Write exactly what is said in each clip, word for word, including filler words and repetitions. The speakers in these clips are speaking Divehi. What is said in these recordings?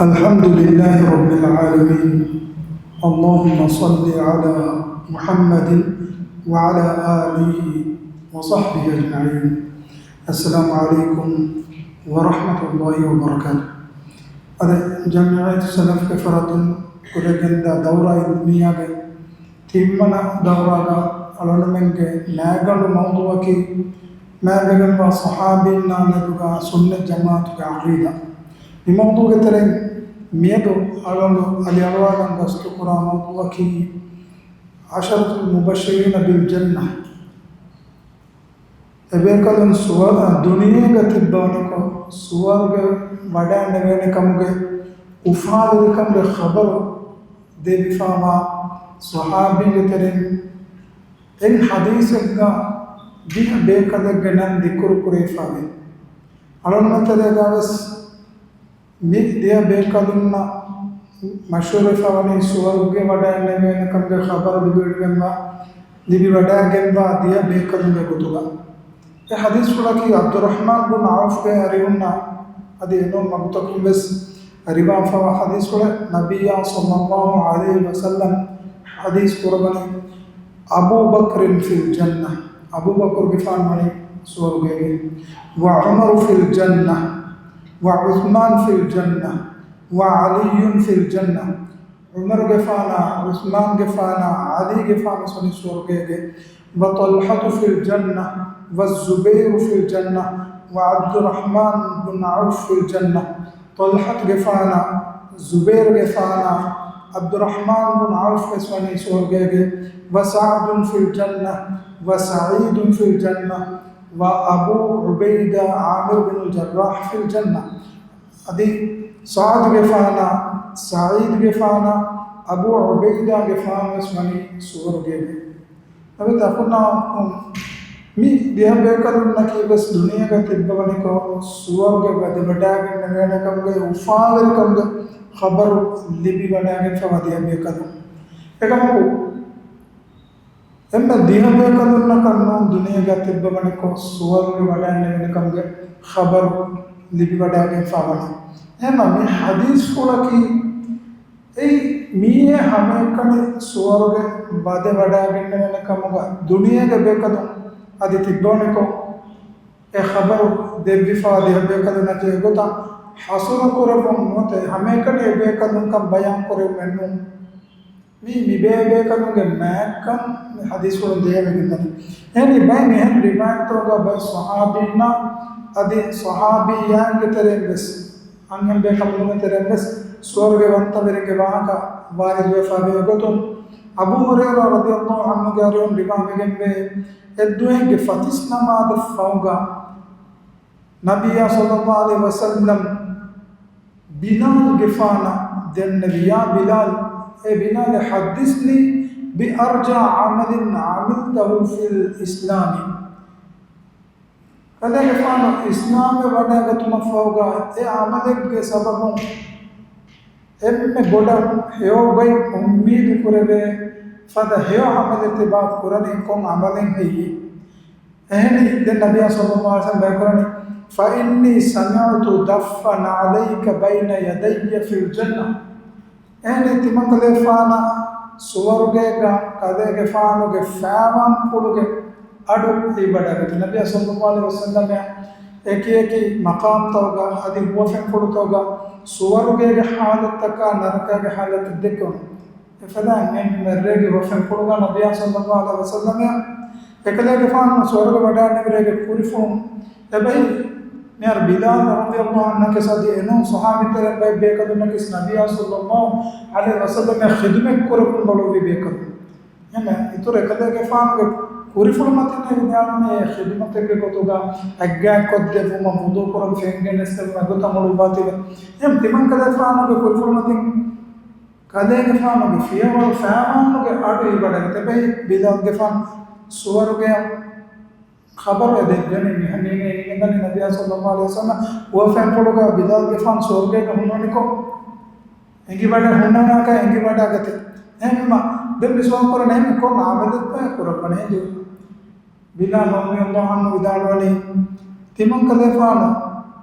الحمد لله رب العالمين. اللهم صل على محمد وعلى آله وصحبه أجمعين. السلام عليكم ورحمة الله وبركاته. އަދި ޖަމްޢިއްޔަތު ސަލަފްގެ ފަރާތުން ކުރެގެންދާ ދައުރާ ޢިލްމިއްޔާގެ ތިންވަނަ ދައުރާގަ އަޅުގަނޑުމެންގެ މާގަނޑު މައުޟޫޢަކީ މާތްވެގެންވާ ޞަޙާބީންނާ މެދުގަ ސުންނަތް ޖަމާޢަތުގެ ޢަޤީދާ. މި މައުޟޫޢުގެ ތެރެއިން މިއަދު އަޅުގަނޑު އަލިއަޅުވާލަން ގަސްތުކުރާ މައުޟޫޢަކީ ޢަޝަރަތުލް މުބައްޝަރީނަ ބިލް ޖަންނަ. އެބޭކަލުން ސުވަ-، ދުނިޔޭގަ ތިއްބަވަނިކޮށް ސުވަރުގެ ވަޑައިންނެވޭނެ ކަމުގެ އުފާވެރިކަމުގެ ޚަބަރު ދެއްވިފައިވާ ޞަޙާބީންގެ ތެރެއިން އެއް ޙަދީޘެއްގަ ދިހަ ބޭކަލެއްގެ ނަން ޛިކުރު ކުރެވިފައިވޭ. އަޅުގަނޑުމެން ތެރޭގަވެސް މި ދިހަ ބޭކަލުންނަށް މަޝްހޫރުވެފަވަނީ ސުވަރުގެ ވަޑައިންނެވޭނެ ކަމުގެ ޚަބަރު ލިބިވަޑައިގެންވާ، ލިބިވަޑައިގެންވާ ދިހަ ބޭކަލުންގެ ގޮތުގަ. އެ ޙަދީޘްފުޅަކީ ޢަބްދުއްރަޙްމާން ބުން ޢައުފްގެ އަރިހުންނަށް އަދި އެނޫން މަގުތަކުން ވެސް ރިވާފަވާ ޙަދީޘްފުޅެއް. ނަބިއްޔާ ޞައްލައްލާހު ޢަލައިހި ވަސައްލަމް ޙަދީޘް ކުރައްވަނީ، أبو بكر في الجنة، އަބޫބަކުރުގެފާނު ވަނީ ސުވަރުގޭގަ، وعمر في الجنة، وعثمان في الجنة، وعلي في الجنة، ޢުމަރުގެފާނާ، ޢުސްމާންގެފާނާ، ޢަލީގެފާނު ވެސް ވަނީ ސުވަރުގޭގަ، وطلحة في الجنة، والزبير في الجنة، وعبد الرحمن بن عوف في الجنة. ޠަލްޙަތުގެފާނާ، ޒުބައިރުގެފާނާ، ޢަބްދުއްރަޙްމާން ބުން ޢައުފް ވެސް ވަނީ ސުވަރުގޭގަ، وسعد في الجنة، وسعيد في الجنة، وأبو عبيدة عامر بن الجراح في الجنة. އަދި ސަޢުދުގެފާނާ، ސަޢީދުގެފާނާ، އަބޫ ޢުބައިދާގެފާނު ވެސް ވަނީ ސުވަރުގޭގަ. އަދި ތަކުންނާ މި ދިހަ ބޭކަލުންނަކީ ވެސް ދުނިޔޭގަ ތިއްބަވަނިކޮށް ސުވަރުގެ ވަދެވަޑައިގެންނެވޭނެ ކަމުގެ އުފާވެރިކަމުގެ ޚަބަރު ލިބިވަޑައިގެންފަވާ ދިހަ ބޭކަލުން. އެކަމަކު، އެންމެ ދިހަ ބޭކަލުންނަކަށް ނޫން ދުނިޔޭގަ ތިއްބަވަނިކޮށް ސުވަރުގެ ވަޑައިންނެވޭނެ ކަމުގެ ޚަބަރު ލިބިވަޑައިގެންފަވަނީ. އެހެންމަ މި ޙަދީޘްފުޅަކީ އެއީ މީހެއް ހަމައެކަނި ސުވަރުގެ ވަދެ ވަޑައިގެންނެވޭނެ ކަމުގަ ދުނިޔޭގެ ބޭކަލުން އަދި ތިއްބަވަނިކޮށް، އެ ޚަބަރު ދެއްވިފަ ދިހަ ބޭކަލުންނަކީ އެގޮތަށް ޙަޞުރު ކުރެއްވުން ނުވަތަ ހަމައެކަނި އެބޭކަލުންކަން ބަޔާން ކުރެއްވުމެއް ނޫން. މީ މިބޭބޭކަލުންގެ މާތްކަން މި ޙަދީޘްފުޅުން ދޭވެގެންދަނީ. އެހެނީ ބައެއް އެހެން ރިވާޔަތްތަކުގަ ބައެއް ޞަޙާބީންނާ އަދި ޞަޙާބިއްޔާތްގެ ތެރެއިން ވެސް، އަންހެން ބޭކަލުންގެ ތެރެއިން ވެސް ސުވަރުގެ ވަންތަވެރިންގެ ވާހަކަ ވާރިދުވެފަވޭ. އެގޮތުން އަބޫ ހުރައިރާ ރަޟިޔައްލާހު ޢަންހުގެ އަރިހުން ރިވާވެގެންވޭ، އެއްދުވަހެއްގެ ފަތިސް ނަމާދަށް ފަހުގަ ނަބިއްޔާ ޞައްލައްލާހު ޢަލައިހި ވަސައްލަމް ބިލާލްގެފާނަށް ދެންނެވި، يا بلال، އޭ ބިލާލް، حدثني بأرجى عمل عملته في الإسلام. ކަލޭގެފާނު އިސްލާމްވެ ވަޑައިގަތުމަށްފަހުގަ އެ ޢަމަލެއްގެ ސަބަބުން އެންމެ ބޮޑަށް ހެޔޮ ބައި އުއްމީދު ކުރެވޭ ފަދަ ހެޔޮ ޢަމަލެއް ތިބާ ކުރަނީ ކޮން ޢަމަލެއް ހެއްޔޭ؟ އެހެނީ، ދެން ނަބިއްޔާ ޞައްލައްލާހު ޢަލައިހި ވަސައްލަމް ބަޔާންކުރަނީ، فإني سمعت دف نعليك بين يدي في الجنة. އެހެނީ، ތިމަންކަލޭގެފާނަށް ސުވަރުގޭގަ ކަލޭގެފާނުގެ ފައިވާންޕުޅުގެ އަޑު ހިތްވަޑައިގަތީ. ނަބިއްޔާ ޞައްލައްލާހު ޢަލައިހި ވަސައްލަމަށް އެކިއެކި މަޤާމްތަކުގަ އަދި ހުވަފެންފުޅުތަކުގަ ސުވަރުގޭގެ ޙާލަތްތަކާ ނަރަކައިގެ ޙާލަތެއް ދެއްކެވުނު. އެފަދައިން އެންމެ ރޭގެ ހުވަފެންފުޅުގަ ނަބިއްޔާ ޞައްލައްލާހު ޢަލައިހި ވަސައްލަމަށް އެކަލޭގެފާނު ސުވަރުގެ ވަޑައިންނެވި ރޭގެ ކުރިފުޅުން އެބައި މިހާރު ބިލާލް ރަޟިޔައްލާހު ޢަންހު ވެސް އަދި އެނޫން ޞަޙާބީން ތެރޭ ބައެއް ބޭކަލުންނަކީ ވެސް ނަބިއްޔާ ޞައްލައްލާހު ޢަލައިހި ވަސައްލަމަށް ޚިދުމަތް ކުރައްވަން ބޮޑުވި ބޭކަލުން. އެހެން އިތުރު އެކަލޭގެފާނުގެ ކުރިފުޅު މަތިން ވިދާޅުވަނީ އެ ޚިދުމަތެއްގެ ގޮތުގަ އަތްގައި ކޮށްދެއްވުމަށް، ވުޟޫ ކުރަން ފެންގެނެސްދެއްވުމަށް އެގޮތަށް ހުޅުވާތީވެ. އެހެން ތިމަންކަލޭގެފާނުގެ ކުރިފުޅު މަތިން ކަލޭގެފާނުގެ ފިޔަވަޅު ފައިވާނުގެ އަޑު ހިތްވަޑައިގަތީ. އެބައި ބިލާލްގެފާނު ސުވަރުގެއަށް ޚަބަރު އެ ދެއްވަނީ މި ހަމީގަ އިނގިންދަނީ ނަބިއްޔާ ޞައްލައްލާހު ޢަލައިހި ވަސައްލަމަ ހުވަފެންފުޅުގަ ބިލާލްގެފާނު ސުވަރުގޭގަ ހުންނަނިކޮށް އެނގިވަޑަ ހުންނަނާކަށް އެނގިވަޑައިގަތީ. އެހެންވީމަ ދެން މި ސުވާލު ކުރަނީ ކޮން ޢަމަލެއްތޯ ކުރައްވަނީ؟ ބިލާލް ރަޟިޔައްލާހު ޢަންހު ވިދާޅުވަނީ ތިމަންކަލޭގެފާނު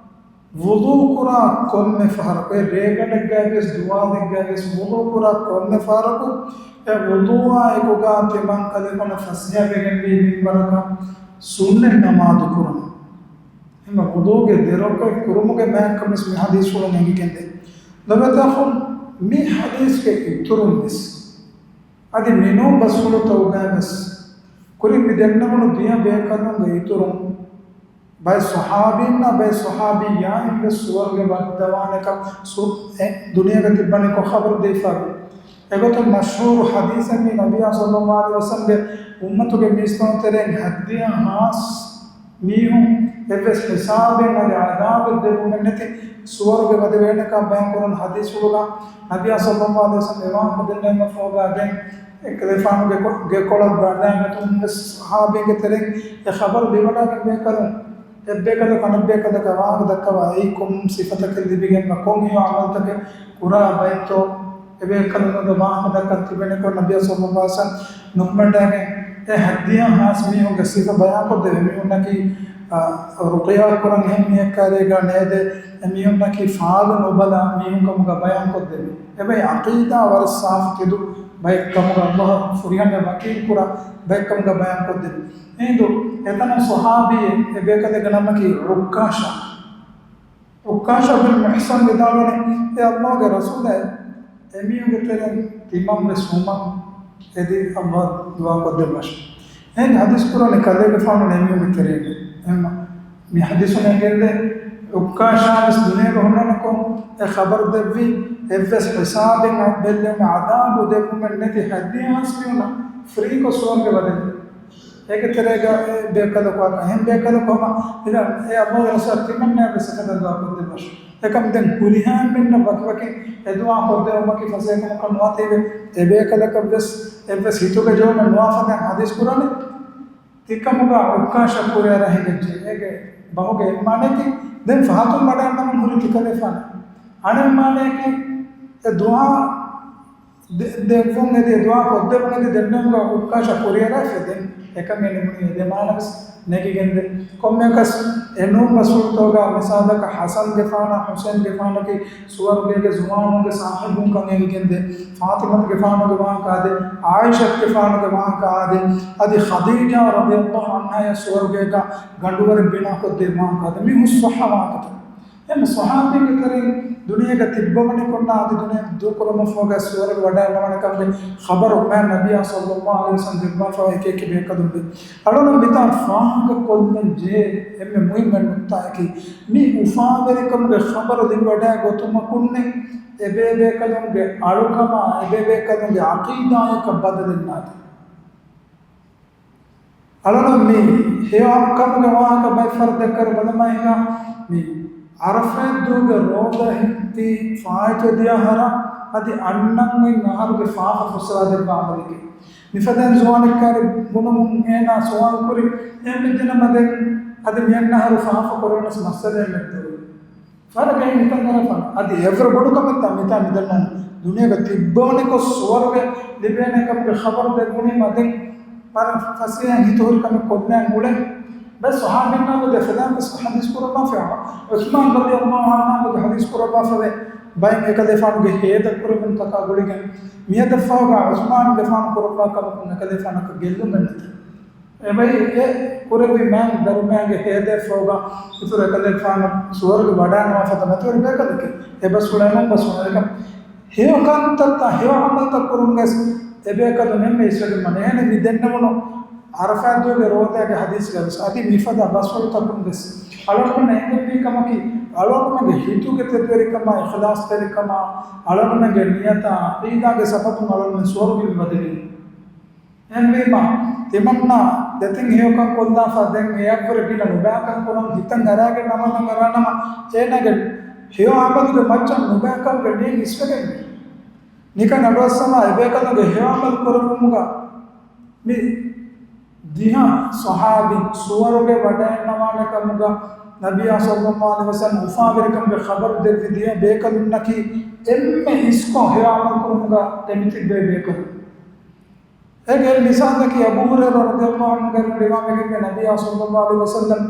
ވުޟޫ ކުރާ ކޮންމެ ފަހަރަކު، އެ ރޭގަނޑެއްގައިވިޔަސް ދުވާލެއްގައިވިޔަސް ވުޟޫ ކުރާ ކޮންމެ ފަހަރަކު، އެ ވުޟޫއާ އެކުގަ ތިމަން ކަލޭގެފާނު ފަސޭހަވެގެންވީ މިންވަރަކަށް ސުންނަތް ނަމާދު ކުރުން. އެހެންވީމަ ވުޟޫގެ ދެ ރަކުޢަތް ކުރުމުގެ މާތްކަންވެސް މި ޙަދީޘްފުޅުން އެނގިގެންދޭ. ލޮބުވެތި އަޚުން، މި ޙަދީޘްގެ އިތުރުންވެސް އަދި މިނޫން ބަސްފުޅުތަކުގައިވެސް ކުރިން މި ދެންނެވުނު ދިޔަ ބޭކަލުންގެ އިތުރުން ބައެއް ޞަޙާބީންނާ ބައެއް ޞަޙާބިއްޔާއިން ވެސް ސުވަރުގެ ވައްދަވާނެކަން ސު-، އެ ދުނިޔޭގަ ތިއްބަނިކޮށް ޚަބަރު ދީފައިވޭ. އެގޮތުން މަޝްހޫރު ޙަދީޘެއް މީ ނަބިއްޔާ ޞައްލައްލާހު ޢަލައިހި ވަސައްލަމްގެ އުއްމަތުގެ މީސްތަކުން ތެރެއިން ހަތްދިހަ ހާސް މީހުން އެއްވެސް ހިސާބެއް އަދި ޢަޛާބެއް ދެއްވުމެއް ނެތި ސުވަރުގެ ވަދެވޭނެކަން ބަޔާންކުރަން ޙަދީޘްފުޅުގަ ނަބިއްޔާ ޞައްލައްލާހު ޢަލައިހި ވަސައްލަމް އެ ވާހަކަ ދެންނެވުމަށްފަހުގަ ދެން އެކަލޭގެފާނުގެ ކޮ-، ގެކޮޅަށް ވަޑައިގަތުމުން ވެސް ޞަޙާބީންގެ ތެރެއިން އެ ޚަބަރު ލިބިވަޑައިގެން ބޭކަލުން އެއްބޭކަލަކު އަނެއްބޭކަލަކަށް ވާހަކަ ދައްކަވާ، އެއީ ކޮން ސިފަތަކެއް ލިބިގެންވާ ކޮން ހެޔޮ ޢަމަލުތަކެއް ކުރާ ބައެއްތޯ؟ އެބޭކަލުން އެ ވާހަކަ ދައްކަން ތިބެނިކޮށް ނަބިއްޔާ ޞައްލައްލާހު ޢަލައިހި ވަސައްލަމް ނުކުމެ ވަޑައިގެން އެ ހަތްދިހަ ހާސް މީހުންގެ ސިފަ ބަޔާންކޮށްދެވޭ. މީހުންނަކީ، އަ، ރުޤިޔާ ކުރަން އެހެން މީހެއްކާ ރޭގަ ނޭދޭ، އެ މީހުންނަކީ ފާލު ނުބަލާ މީހުން ކަމުގަ ބަޔާންކޮށްދެވޭ. އެބައި ޢަޤީދާ ވަރަށް ސާފު ތެދު ބައެއް ކަމުގަ، ﷲ ފުރިހަމަޔަށް ވަކީލު ކުރާ ބައެއް ކަމުގަ ބަޔާންކޮށްދެވޭ. އެހިނދު އެތަނުން ޞަޙާބީ އެބޭކަލެއްގެ ނަމަކީ ޢުއްކާޝާ. ޢުއްކާޝާ ބިން މިޙްޞަން ވިދާޅުވަނީ، އޭ ﷲގެ ރަސޫލާ، އެމީހުންގެ ތެރެއިން ތިމަން ވެސް ހުމަން އެދި ﷲ ދުޢާ ކޮށްދެއްވާށި. އެހެން ޙަދީޘް ކުރަނީ ކަލޭގެފާނު އެމީހުންގެ ތެރެއިން. އެހެން މި ޙަދީޘުން އެނގެންދޭ، ޢުއްކާޝާ ވެސް ދުނިޔޭގަ ހުންނަންކޮށް އެ ޚަބަރު ދެއްވި، އެއްވެސް ހިސާބެއް އަތްބެއްލެވުމެއް ޢަޛާބު ދެއްވުމެއް ނެތި ހަތްދިހަ ހާސް މީހުންނަށް ފްރީކޮށް ސުވަރުގެ ވަދެވި. އޭގެ ތެރޭގަ އެ ބޭކަލަކު އެހެން ބޭކަލަކު ހަމަ އެ ﷲގެ ރަސޫލާ ތިމަންނައަށް ވެސް އެކަލަ ދުޢާ ކޮށްދެއްވާށި. އެކަމް ދެން ހުރިހާ އެންމެންނަށް ވަކިވަކިން އެ ދުޢާ ކޮށްދެއްވުމަކީ ފަސޭހަކަމަކަށް ނުވާތީވެ، އެބޭކަލަކަށްވެސް އެއްވެސް ހިތުގެ ޖެހުމެއް ނުވާފަދައިން ޙަދީޘް ކުރަނީ. ތިކަމުގަ ޢުއްކާޝާ ކުރިއަރާ ހިނގައްޖެ. އޭގެ ބަހުގެ އެއްމާނައަކީ ދެން ފަހަތުން ވަޑައިގަންނަވަން ހުރި ތިކަލޭފާނެއް. އަނެއް މާނައަކީ އެ ދުޢާ ދެ-، ދެއްވުން އެދި، ދުޢާ ކޮށްދެއްވުން އެދި ދެންނެވުމުގަ ޢުއްކާޝާ ކުރިއަރާފަ ދެން އެކަމެއް ނިމުނީ އެ ދެ މާނަ ވެސް ނެގިގެންދޭ. ކޮންމެއަކަސް އެނޫން ބަސްފުޅުތަކުގަ މިސާލަކަށް ޙަސަންގެފާނާ ޙުސައިންގެފާނަކީ ސުވަރުގޭގެ ޒުވާނުންގެ ޞާޙިބުންކަން އެނގިގެންދޭ. ފާޠިމަތުގެފާނުގެ ވާހަކަ އާދޭ، ޢާއިޝަތުގެފާނުގެ ވާހަކަ އާދޭ، އަދި ޚަދީޖާ ރަޟިޔަﷲ ޢަންހާޔަށް ސުވަރުގޭގަ ގަނޑުވަރެއް ބިނާކޮށްދޭ ވާހަކަ އާދޭ. މި ހުސް ޞައްޙަ ވާހަކަތައް. އެހެން ޞަޙާބީންގެ ތެރެއިން ދުނިޔޭގަ ތިއްބަވަނިކޮށްނާ އަދި ދުނިޔެ ދޫކުރުމަށްފަހުގަ ސުވަރުގެ ވަޑައިގަންނަވާނެ ކަމުގެ ޚަބަރު މާތް ނަބިއްޔާ ޞައްލައްލާހު ޢަލައިހި ވަސައްލަމް ދެއްވާފަ އެކި އެކި ބޭކަލުން ވެ. އަޅުގަނޑު މިތާ ފާހަގަކޮށްލަން ޖެހޭ އެންމެ މުހިއްމު ނުކްތާއަކީ، މި އުފާވެރިކަމުގެ ޚަބަރު ލިބިވަޑައި ގޮތުމަކުންނެއް އެބޭބޭކަލުންގެ އަޅުކަމާ އެބޭބޭކަލުންގެ ޢަޤީދާއަކަށް ބަދަލެއް ނާދޭ. އަޅުގަނޑު މި ހެޔޮ ކަމުގެ ވާހަކަ ބައެއް ފަހަރު ދައްކައިރު ބަލަމާ ހިނގާ، މި ޢަރަފާތް ދުވަހުގެ ރޯދަ ހިންތި ފާއިތުވެދިޔަ އަހަރާ އަދި އަންނަން އޮތް އަހަރުގެ ފާފަ ފުއްސަވާދެއްވާ ޢަމަލެކޭ. މިފަދައިން ޒުވާނެއްކާރި ބުނުމުން އޭނާ ސުވާލު ކުރި، އެހެންވެއްޖެނަމަ ދެން އަދި މިއަންނަ އަހަރު ފާފަ ކުރެވުނަސް މައްސަލައެއް ނެތްދޯ؟ ފަރަގައި މިތަން ގަރަފަން. އަދި އެވަރު ބޮޑު ކަމެއްތާ މިތާ މިދަންނަން ދުނިޔޭގަ ތިއްބަވަނިކޮށް ސުވަރުގެ ލިބޭނެ ކަމުގެ ޚަބަރު ދެއްވުނީމަ ދެން ވަރަށް ފަސޭހައިން ހިތުހުރި ކަމެއް ކޮށްލަން އުޅެ. ބައެއް ޞަޙާބީންނާ ގޮތެއް ފަދައިން ވެސް ޙަދީޘް ކުރައްވާފައިވާ. ޢުސްމާން ރަޟިޔަﷲ ޢަންހު ގޮތެއް ޙަދީޘް ކުރައްވާފަވޭ. ބައެއް އެކަލޭފާނުގެ ހޭދަ ކުރެވުންތަކާ ގުޅިގެން މިއަދަށްފަހުގަ ޢުސްމާންގެފާނު ކުރައްވާ ކަމަކުން އެކަލޭފާނަކަށް ގެއްލުމެއް ނެތި. އެބައި އެ ކުރެއްވި މާތް ދަރިމައިގެ ހޭދައަށްފަހުގަ އިތުރު އެކަލޭފާނު ސުވަރުގެ ވަޑައިނުވާ ފަދަ މަތިވެރި ބޭކަލެކޭ. އެ ބަސްފުޅު އެމަން ބަސްފުޅު އެކަމް ހެޔޮ ކަންތައްތައް ހެޔޮ ޢަމަލުތައް ކުރުމުގައި އެބޭކަލުން އެންމެ އިސްވެގެން ވަނީ. އެހެނެއް މި ދެންނެވުނު ޢަރަފާތް ދުވަހުގެ ރޯދައިގެ ޙަދީޘްގައި ވެސް އަދި މިފަދަ ބަސްފުޅުތަކުން ވެސް އަޅުގަނޑުމެން އެނގެންވީ ކަމަކީ، އަޅުގަނޑުމެންގެ ހިތުގެ ތެދުވެރިކަމާ، އިޚްލާޞްތެރިކަމާ، އަޅުގަނޑުމެންގެ ނިޔަތާ، ޢަޤީދާގެ ސަބަބުން އަޅުގަނޑުމެން ސުވަރުގެ މި ވަދެވީ. އެހެންވީމަ، ތިމަންނަ ދެތިން ހެޔޮކަން ކޮށްލާފަ ދެން އެއަށްވުރެ ގިނަ ނުބައިކަން ކުރަން ހިތަށް އަރާގެން ނަމާދަށް އަރާނަމަ، އޭނާގެ ހެޔޮ ޢަމަލުގެ މައްޗަށް ނުބައިކަން ނޭނގި އިސްވެގެންވީ. ނިކަން އަޑުއައްސަވާ އެބޭކަލުންގެ ހެޔޮ ޢަމަލު ކުރެއްވުމުގަ މި ދިހަ ޞަޙާބީން ސުވަރުގެ ވަޑައިގަންނަވާނެ ކަމުގަ ނަބިއްޔާ ޞައްލައްލާހު ޢަލައިހި ވަސައްލަމް އުފާވެރިކަމުގެ ޚަބަރު ދެއްވި ދިހަ ބޭކަލުންނަކީ އެންމެ އިސްކޮށް ހެޔޮ ޢަމަލު ކުރުމުގަ ދެމިތިއްބެވި ބޭކަލުން. އޭގެ މިސާލަކީ އަބޫ ހުރައިރާ ރަޟިޔަﷲ ޢަންހުގެ ރިވާވެގެންވޭ ނަބިއްޔާ ޞައްލައްލާހު ޢަލައިހި ވަސައްލަމް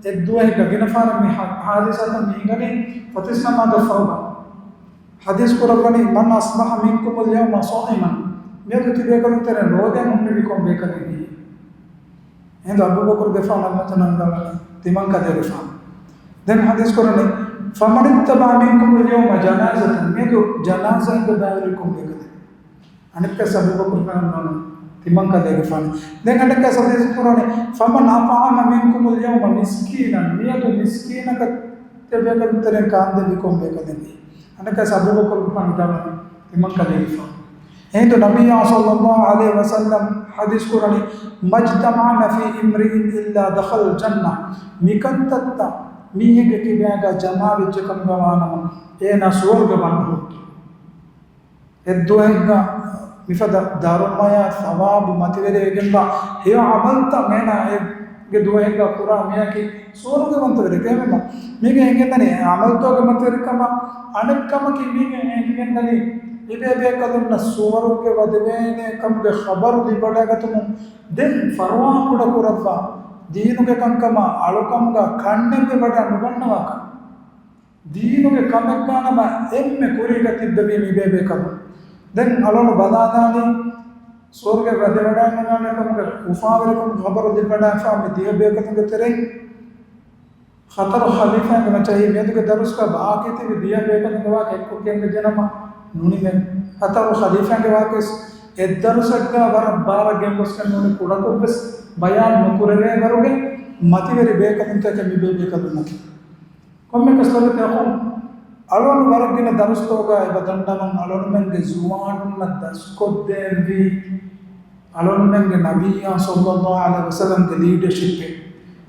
އެއްދުވަހެއްގަ ގިނަ ފަހަރަށް މި ހަ-، ހާދިސާތައް މި ހިނގަނީ ފަތިސް ނަމާދަށް ފަހުގަ. ޙަދީޘް ކުރައްވަނީ، "من أصبح منكم اليوم صائما." މިއަދު ތިބޭކަލުންތެރެ ރޯދަ ހުންނެވި ކޮން ބޭކަލެއް ހީ؟ އެހިނދު އަބޫބަކުރުގެފާނު އަލްމަތަނަ އަންގާވަނީ ތިމަން ކަލޭގެފާނު. ދެން ޙަދީޘް ކުރަނީ، "فمن اتبع منكم اليوم جنازة." މިއަދު ޖަނާޒާއެއްގަ ބައިވެރި ކޮން ބޭކަލެއް؟ އަނެއްކާ އަބޫބަކުރު ފެންނަން ތިމަން ކަލޭގެފާނު. ދެން އަނެއްކާ ޙަދީޘް ކުރަނީ، "فمن أطعم منكم اليوم مسكينا." މިއަދު މިސްކީނަކަށް ތިބޭކަލުންތެރެން ކާންދެއްވި ކޮން ބޭކަލެއް ހީ؟ އަނެއްކާ އަބޫބަކުރު ފެންނަން ތިމަން ކަލޭގެފާނު. އެހިނދު ނަބިއްޔާ ޞައްލައްލާހު ޢަލައިހި ވަސައްލަމް ޙަދީޘް ކުރަނީ، "ما اجتمعن في امرئ إلا دخل الجنة." މިކަންތައްތައް މީހެއްގެ ކިބައިގަ ޖަމާވެއްޖެ ކަމުގަ ވާނަމަ، އޭނާ ސުވަރުގެ ވަންހުއްޓު. އެއްދުވަހެއްގަ މިފަދަ ދަރުމަޔާ ސަވާބު މަތިވެރިވެގެންވާ ހެޔޮ ޢަމަލްތައް އޭނާ އެ ދުވަހެއްގަ ކުރާ މީހަކީ ސުވަރުގެ ވަންތަވެރި ކެމެމަ. މީގެ އެނގެންދަނީ އެ ޢަމަލްތަކުގެ މަތިވެރިކަމަށް. އަނެއްކަމަކީ މީގެ އެނގެންދަނީ ތިބޭބޭކަލުންނަށް ސުވަރުގެ ވަދެވޭނެ ކަމުގެ ޚަބަރު ލިބިވަޑައިގަތުމުން ދެން ފަރުވާ ކުޑަކުރައްވާ ދީނުގެ ކަންކަމާ އަޅުކަމުގަ ކަންނެންވެވަޑައި ނުގަންނަވާކަން. ދީނުގެ ކަމެއްގާނަމަ އެންމެ ކުރީގަ ތިއްބެވީ މިބޭބޭކަލުން. ދެން އަޅުން ބަލާލާނީ ސުވަރުގެ ވަދެވަޑައިގަންނާނެ ކަމުގެ އުފާވެރިކަމުގެ ޚަބަރު ލިބިވަޑައިފާ މި ދިޔަ ބޭކަލުންގެ ތެރެއިން ޚަތަރު ޚަލީފާގެ މައްޗަށް މިއަދުގެ ދަރުސްގަ ބާކީތިބި ދިޔަ ބޭކަލުންގެ ވާހަކަ އެއްކޮށް ކިޔަންވެއްޖެނަމަ ނުނިމެން. ޚަތަރު ޚަލީފާގެ ވާހަކަވެސް އެއްދަރުސަށްގަ ވަރަށް ބާރަށް ގެންގޮސްގެން ނޫނީ ކުޑަކޮށްވެސް ބަޔާން ނުކުރެވޭވަރުގެ މަތިވެރި ބޭކަލުންތަކެއް މިބޭބޭކަލުންނަކީ. ކޮންމެކަސް ލޮބުވެތި އަޚުން، އަޅުގަނޑު ވަރަށް ގިނަ ދަރުސްތަކުގަ އެބަ ދަންނަވަން އަޅުގަނޑުމެންގެ ޒުވާނުންނަށް ދަސްކޮށްދޭންވީ އަޅުގަނޑުމެންގެ ނަބިއްޔާ ޞައްލައްލާހު ޢަލައިހި ވަސައްލަމްގެ ލީޑަޝިޕެއް.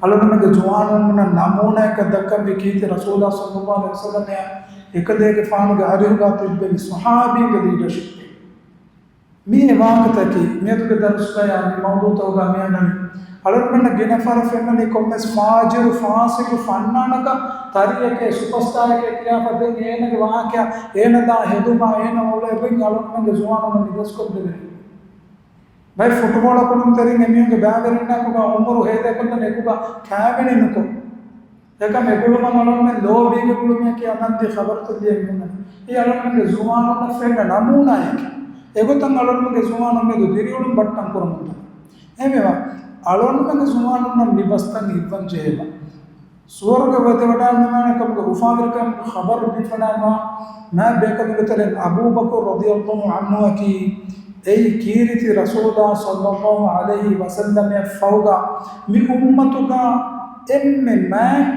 އަޅުގަނޑުމެންގެ ޒުވާނުންނަށް ނަމޫނާއަކަށް ދައްކަންވީ ކީރިތި ރަސޫލާ ޞައްލައްލާހު ޢަލައިހި ވަސައްލަމްއާ އެކަލޭގެފާނުގެ އަރިހުގަ ތިއްބެވި ޞަޙާބީންގެ ލީޑަޝިޕެއް. މި އެ ވާހަކަތަކީ މިއަދުގެ ދަރުސްގަޔާ މި މައުޟޫޢުތަކުގަ މި އަންނަނީ. އަޅުގަނޑުމެންނަށް ގިނަ ފަހަރަށް ފެންނަނީ ކޮންމެސް ފާޖިރު، ފާސިޤު، ފަންނާނަކަށް، ތަރިއެކޭ، ސުޕަސްޓާއެކޭ ކިޔާފަ ދެން އޭނަގެ ވާހަކަ، އޭނަ ދާ ހެދުމާ، އޭނަ އޮޅޭ ބޮއި އަޅުގަނޑުމެންގެ ޒުވާނުންނަށް މި ދަސްކޮށްދެވޭ. ބައެއް ފުޓުބޯޅަ ކުޅުންތެރިން އެމީހުންގެ ބައިވެރިންނާ އެކުގަ އުމުރު ހޭދަކޮށްލަން އެކުގަ ކާވެނި ނުކޮށް. އެކަމް އެ ގުޅުމަށް އަޅުގަނޑުމެން ލޯބީގެ ގުޅުމެކޭ އަންނަންދީ ޚަބަރުތައް ލިޔެ މީހުންނަށް. އެ އަޅުގަނޑުމެންގެ ޒުވާނުންނަށް ފެންނަ ނަމޫނާއެކޭ. އެގޮތަށް އަޅުގަނޑުމެންގެ ޒުވާނުން މެދު ދިރިއުޅުން ބައްޓަން ކުރަމުންދާ. އެހެންވީމަ، އަޅުގަނޑުމެންގެ ޒުވާނުންނަށް މި ބަސްތައް އިއްވަން ޖެހޭބަ. ސުވަރުގެ ވަދެވަޑައިގަންނަވާނެ ކަމުގެ އުފާވެރިކަމުގެ ޚަބަރު ދީފަނާމާ މާތް ބޭކަލުންގެ ތެރެއިން އަބޫބަކުރު ރަޟިޔަﷲ ޢަންހުއަކީ އެއީ ކީރިތި ރަސޫލާ ޞައްލަﷲ ޢަލައިހި ވަސައްލަމަށް ފަހުގަ މި އުއްމަތުގަ އެންމެ މާތް،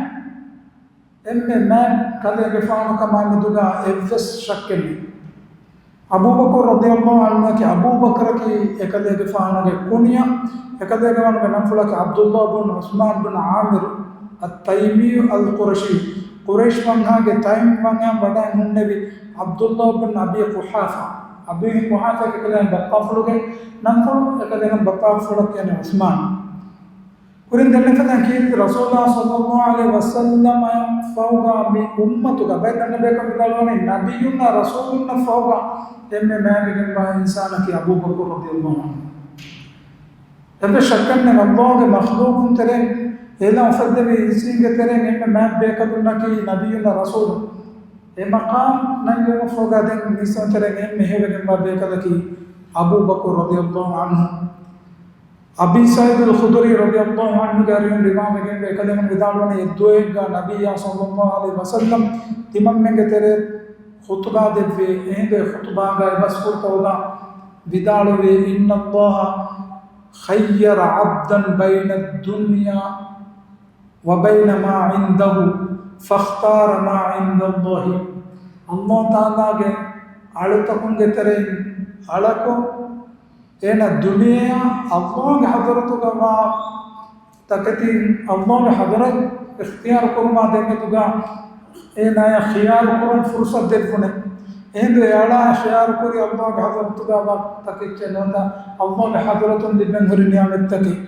އެންމެ މާތް ކަލޭގެފާނު ކަމާ މެދުގަ އެއްވެސް ޝައްކެއް ނެތް. އަބޫބަކުރު ރަޟިޔަﷲ ޢަންހުއަކީ އަބޫބަކްރަކީ އެކަލޭގެފާނުގެ ކުނިޔަ. އެކަލޭގެފާނުގެ ނަންފުޅަކީ ޢަބްދުﷲ ބުން ޢުޘްމާން ބުން ޢާމިރު އައްތައިމީ އަލްޤުރަޝީ. ޤުރައިޝް ވަންހާގެ ތައިމް ވަންހާ ވަޑައި ހުންނެވި ޢަބްދުﷲ ބުން އަބީ ޤުޙާފާ. އަބީ ޤުޙާފާ އެކަލޭގެ ބައްޕާފުޅުގެ ނަންފުޅު، އެކަލޭގެ ބައްޕާފުޅަށް ކިޔަނީ ޢުޘްމާން. ކުރިން ދެންނެފަދަ ކީރިތި ރަސޫލާ ޞައްލަﷲ ޢަލައިހި ވަސައްލަމަށް ފަހުގަ މި އުއްމަތުގަ ބައެއް ދަންނަ ބޭކަލުން ވިދާޅުވަނީ ނަބިއްޔުންނާ ރަސޫލުންނަށް ފަހުގަ އެންމެ މާތްވެގެންވާ އިންސާނަކީ އަބޫބަކުރު ރަޟިޔަﷲ ޢަންހު. އެއްވެސް ޝައްކެއް ނެތް، ﷲގެ މަޚްލޫޤުން ތެރެއިން، އެލަ އުފެއްދެވި އިންސީންގެ ތެރެއިން އެންމެ މާތް ބޭކަލުންނަކީ ނަބިއްޔުންނާ ރަސޫލުން. އެ މަޤާމް ނަންގެވުމަށް ފަހުގަ ދެން މީސްތަންތެރެއިން އެންމެ ހެޔޮވެގެންވާ ބޭކަލަކީ އަބޫބަކުރު ރަޟިޔަﷲ ޢަންހު. އަބީ ސަޢީދުލް ޚުދުރީ ރަޟިޔަﷲ ޢަންހުގެ އަރިހުން ރިވާވެގެންވޭ، އެކަލޭގެފާނު ވިދާޅުވަނީ އެއްދުވަހެއްގަ ނަބިއްޔާ ޞައްލަﷲ ޢަލައިހި ވަސައްލަމް ތިމަންމެންގެ ތެރޭ ޚުޠުބާ ދެއްވި. އެހިނދު އެ ޚުޠުބާގަ އެބަސްފުޅުތަކުގަ ވިދާޅުވީ، إن الله خير عبدا بين الدنيا وبين ما عنده فاختار ما عند الله. ﷲ ތަޢާލާގެ އަޅުތަކުންގެ ތެރެއިން އަޅަކު އޭނަ ދުނިޔެއާ ﷲގެ ޙަޟްރަތުގަ ވާ ތަކެތި ﷲގެ ޙަޟްރަތް އިޚްތިޔާރު ކުރުމާ ދެމެދުގަ އޭނާޔަށް ޚިޔާރު ކުރަން ފުރުޞަތު ދެއްވުނެ. އެހިނދު އެ އަޅާ ޚިޔާރު ކުރީ ﷲގެ ޙަޟްރަތުގަ ވާ ތަކެއްޗެއް ނުވަތަ ﷲގެ ޙަޟްރަތުން ލިބެން ހުރި ނިޢުމަތްތަކެއް.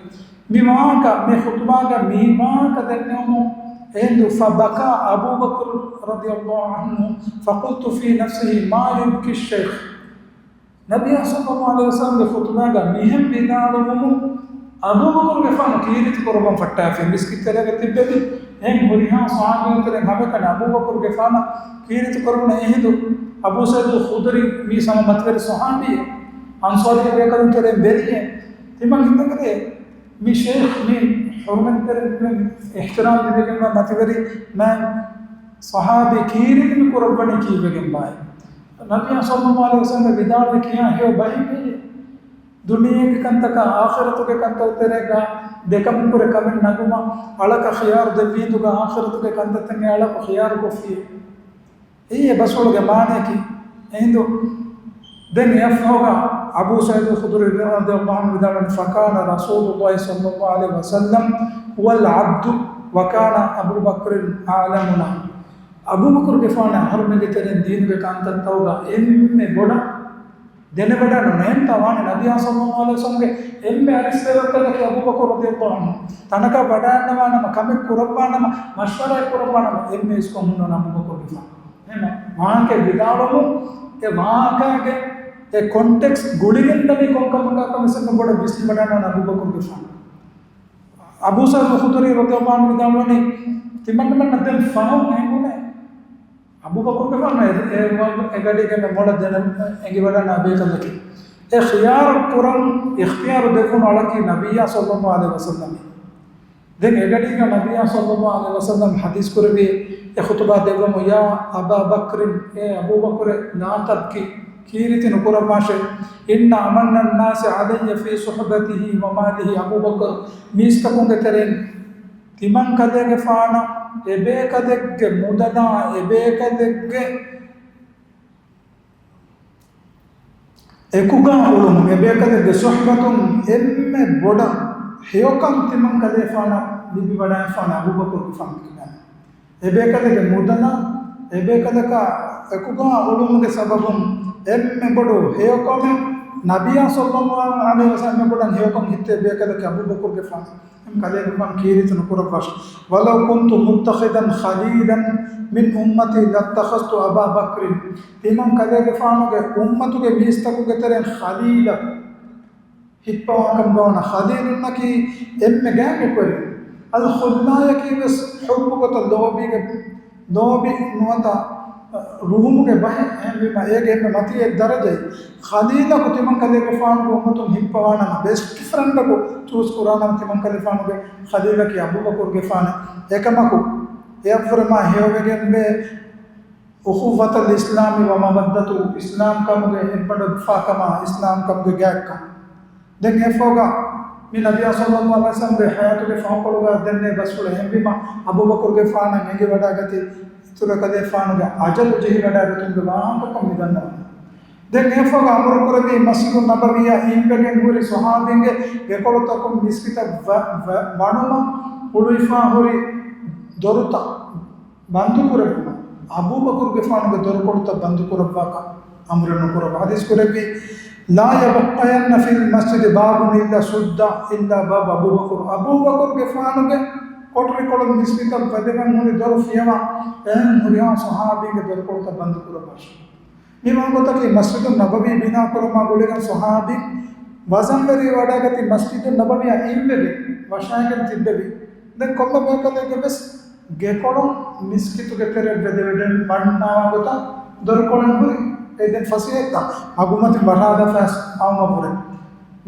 މި ވާހަކަ، މި ޚުޠުބާގަ މި ވާހަކަ ދެންނެވުމުން އެހިނދު فبكى أبو بكر رضي الله عنه فقلت في نفسي ما يبكي الشيخ. ނަބިއްޔާ ޞައްލަﷲ ޢަލައިހި ވަސައްލަމްގެ ޚުޠުބާގަ މިހެން ވިދާޅުވުމުން އަބޫބަކުރުގެފާނު ކީރިތި ކުރައްވަން ފައްޓާފި މިސްކިތް ތެރޭގަ ތިއްބެވި. އެހެން ހުރިހާ ޞަޙާބީން ތެރެއިން ހަމައެކަނި އަބޫބަކުރުގެފާނަށް ކީރިތި ކުރައްވަން. އެހިނދު އަބޫ ސަޢީދުލް ޚުދުރީ މީ ހަމަ މަތިވެރި ޞަޙާބީއެއް، އަންޞާރީ ބޭކަލުން ތެރެއިން ވެރިއެއް. ތިމަން ހިތަށް އެ މި ޝޭޚް މި ޙުރުމަތްތެރި އިޙްތިރާމް ލިބިގެންވާ މަތިވެރި މާތް ޞަޙާބީ ކީރިތި މި ކުރައްވަނީ ކީއްވެގެންބާއޭ؟ ނަބިއްޔާ ޞައްލައްލާހު ޢަލައިހި ވަސައްލަމް ވިދާޅުވި ކިހާ ހެޔޮ ބަހެއް މީ. ދުނިޔޭގެ ކަންތަކާ އާޚިރަތުގެ ކަންތައް ތެރޭގަ ދެކަމުން ކުރެ ކަމެއް ނަގުމަށް އަޅަކަށް ޚިޔާރު ދެއްވި ހިނދުގަ އާޚިރަތުގެ ކަންތައްތައް އެ އަޅަކު ޚިޔާރު ކޮށްފި. އެއީ އެ ބަސްފުޅުގެ މާނަޔަކީ. އެހިނދު ދެން އެއަށްފަހުގަ އަބޫ ސަޢީދުލް ޚުދުރީ ރަޟިޔައްލާހު ޢަންހު ވިދާޅުވަނީ، فكان رسول الله صلى الله عليه وسلم هو العبد وكان أبو بكر أعلمنا. އަބޫބަކުރުގެފާނު އަހަރުމެންގެ ތެރެއިން ދީނުގެ ކަންތައްތައް ތައުގަ އެންމެ ބޮޑަށް ދެނެވަޑައިނުން ނޭންތާ ވާނެ ނަބިއްޔާ ޞައްލައްލާހު ޢަލައިހި ވަސައްލަމްގެ އެންމެ އަރިސް ބޭކަލަކީ އަބޫބަކުރު ރަޟިޔައްލާހު ޢަންހު. ތަނަކަށް ވަޑައިގަންނަވާނަމަ، ކަމެއް ކުރައްވާނަމަ، މަޝްވަރާއެއް ކުރައްވާނަމަ، އެންމެ އިސްކޮށް ހުންނަވަނީ އަބޫބަކުރުގެފާނު. އެހެން ވާހަކައެއް ވިދާޅުވުމުން އެ ވާހަކައިގެ އެ ކޮންޓެކްސްޓް ގުޅިގެން ދަނީ ކޮން ކަމަކާކަމަށް އެންމެ ބޮޑަށް ވިސްނިވަޑައިގަންނަވާނެ އަބޫބަކުރުގެފާނު. އަބޫ ސަޢީދުލް ޚުދުރީ ރަޟިޔައްލާހު ޢަންހު ވިދާޅުވަނީ، ތިމަންނަމެންނަށް ދެން ފަހުން އެނގުނޭ އަބޫބަކުރުގެފާނު އެ، އެ، އެ ގަޑީގެ މޮޅަށް ދެނެ އެނގިވަޑައިގަންނަވާ ބޭކަލަކީ. އެ ޚިޔާރު ކުރަން އިޚްތިޔާރު ދެއްވުނު އަޅަކީ ނަބިއްޔާ ޞައްލައްލާހު ޢަލައިހި ވަސައްލަމް. ދެން އެގަޑީގަ ނަބިއްޔާ ޞައްލައްލާހު ޢަލައިހި ވަސައްލަމް ޙަދީޘް ކުރެއްވި އެ ޚުޠުބާ ދެއްވަމުން، يا أبا بكر، އޭ އަބޫބަކުރޭ، لا تبك، ކީރިތި ނުކުރައްވާށޭ. إن أمن الناس علي في صحبته وماله أبو بكر، މީސްތަކުންގެ ތެރެއިން ތިމަން ކަލޭގެފާނަށް އެބޭކަލެއްގެ މުދަލާ އެބޭކަލެއްގެ އެކުގާ އުޅުމުން، އެބޭކަލެއްގެ ޞުޙްބަތުން އެންމެ ބޮޑަށް ހެޔޮކަން ތިމަން ކަލޭފާނަށް ލިބިވަޑައިފާނެ އަބޫބަކުރުގެފާނު ކިބައިން. އެބޭކަލެއްގެ މުދަލާ އެބޭކަލަކާ އެކުގާ އުޅުމުގެ ސަބަބުން އެންމެ ބޮޑު ހެޔޮކަމެއް ނަބިއްޔާ ޞައްލައްލާހު ޢަލައިހި ވަސައްލަމް އެންމެ ބޮޑަށް ހެޔޮކަން ހިތޭ އެބޭކަލަކީ އަބޫބަކުރުގެފާނު. ކަލޭގެފާނު ކީރިތި ނުކުރައްވާށޭ. ولو كنت متخذا خليلا من أمتي لاتخذت أبا بكر. ތިމަން ކަލޭގެފާނުގެ އުއްމަތުގެ މީސްތަކުގެ ތެރެއިން ޚަލީލަކު ހިއްޕަވާކަމުގަވަނަ، ޚަލީލުންނަކީ އެންމެ ގާތްގެ ކުރި. އަލް ޚުއްލާޔަކީ ވެސް ޙުއްބު ގޮތަށް ލޯބީގެ، ލޯބި ނުވަތަ ރުހުމުގެ ބަހެއް. އެހެންވީމަ އޭގެ އެންމެ މަތީ އެއް ދަރަޖައެއް. ޚަލީލަކު ތިމަން ކަލޭގެފާނުގެ އުއްމަތުން ހިއްޕަވާނަމަ، ބެސްޓް ފްރެންޑަކު ޗޫސް ކުރާނަމަ، ތިމަން ކަލޭފާނުގެ ޚަލީލަކީ އަބޫބަކުރުގެފާނެ. އެކަމަކު، އެއަށްވުރެ މާ ހެޔޮވެގެންވޭ އުޚުއްވަތަލް އިސްލާމި ވަ މަވައްދަތު، އިސްލާމްކަމުގެ އެއްބަނޑުފާކަމާ، އިސްލާމްކަމުގެ ގާތްކަން. ދެން އެފޯގަ މި ނަބިއްޔާ ޞައްލައްލާހު ޢަލައިހި ވަސައްލަމްގެ ޙަޔާތުގެ ފަހުކޮޅުގަ ދެންނެވި ބަސްފުޅު އެހެންވީމަ، އަބޫބަކުރުގެފާނަށް އެނގިވަޑައިގަތީ، އިތުރަށް ކަލޭފާނުގެ އަޖަލު ޖެހިވަޑައިގަތުމުގެ ވާހަކަކަން މިދަންނަވަނީ. ދެން އެފޯގަ އަމުރު ކުރެއްވީ މަސްޖިދުއް ނަބަވީއަށް އިންވެގެން ހުރި ޞަޙާބީންގެ ގެކޮޅުތަކުން މިސްކިތަށް ވަ، ވަ، ވަނުމަށް ހުޅުވިފާ ހުރި ދޮރުތައް ބަންދުކުރެއްވުމަށް، އަބޫބަކުރުގެފާނުގެ ދޮރުކޮޅުތައް ބަންދުކުރައްވާކަށް އަމުރެއް ނުކުރައްވާ. ޙަދީޘް ކުރެއްވީ، لا يبقين في المسجد باب إلا سد إلا باب أبي بكر. އަބޫބަކުރުގެފާނުގެ ކޮޓަރިކޮޅުން މިސްކިތަށް ވަދެވެން ހުރި ދޮރު ފިޔަވާ، އެހެން ހުރިހާ ޞަޙާބީންގެ ދޮރުކޮޅުތައް ބަންދުކުރައްވާށޭ. މި ވާގޮތަކީ މަސްޖިދުއް ނަބަވީ ބިނާކުރުމާ ގުޅިގެން ޞަޙާބީން ވަޒަންވެރިވެވަޑައިގަތީ މަސްޖިދުއް ނަބަވީއަށް އިންވެގެން ވަށާގެން ތިއްބެވި. ދެން ކޮންމެ ބޭކަލެއްގެ ވެސް ގެކޮޅުން މިސްކިތުގެ ތެރެއަށް ވެދެވެޑެން ވަންނާ ވާގޮތަށް ދޮރުކޮޅެއް ހުރި. އެ ދެން ފަސޭހައަށްތާ މަގުމަތިން ވަށާލަފަ އައުމަށްވުރެ.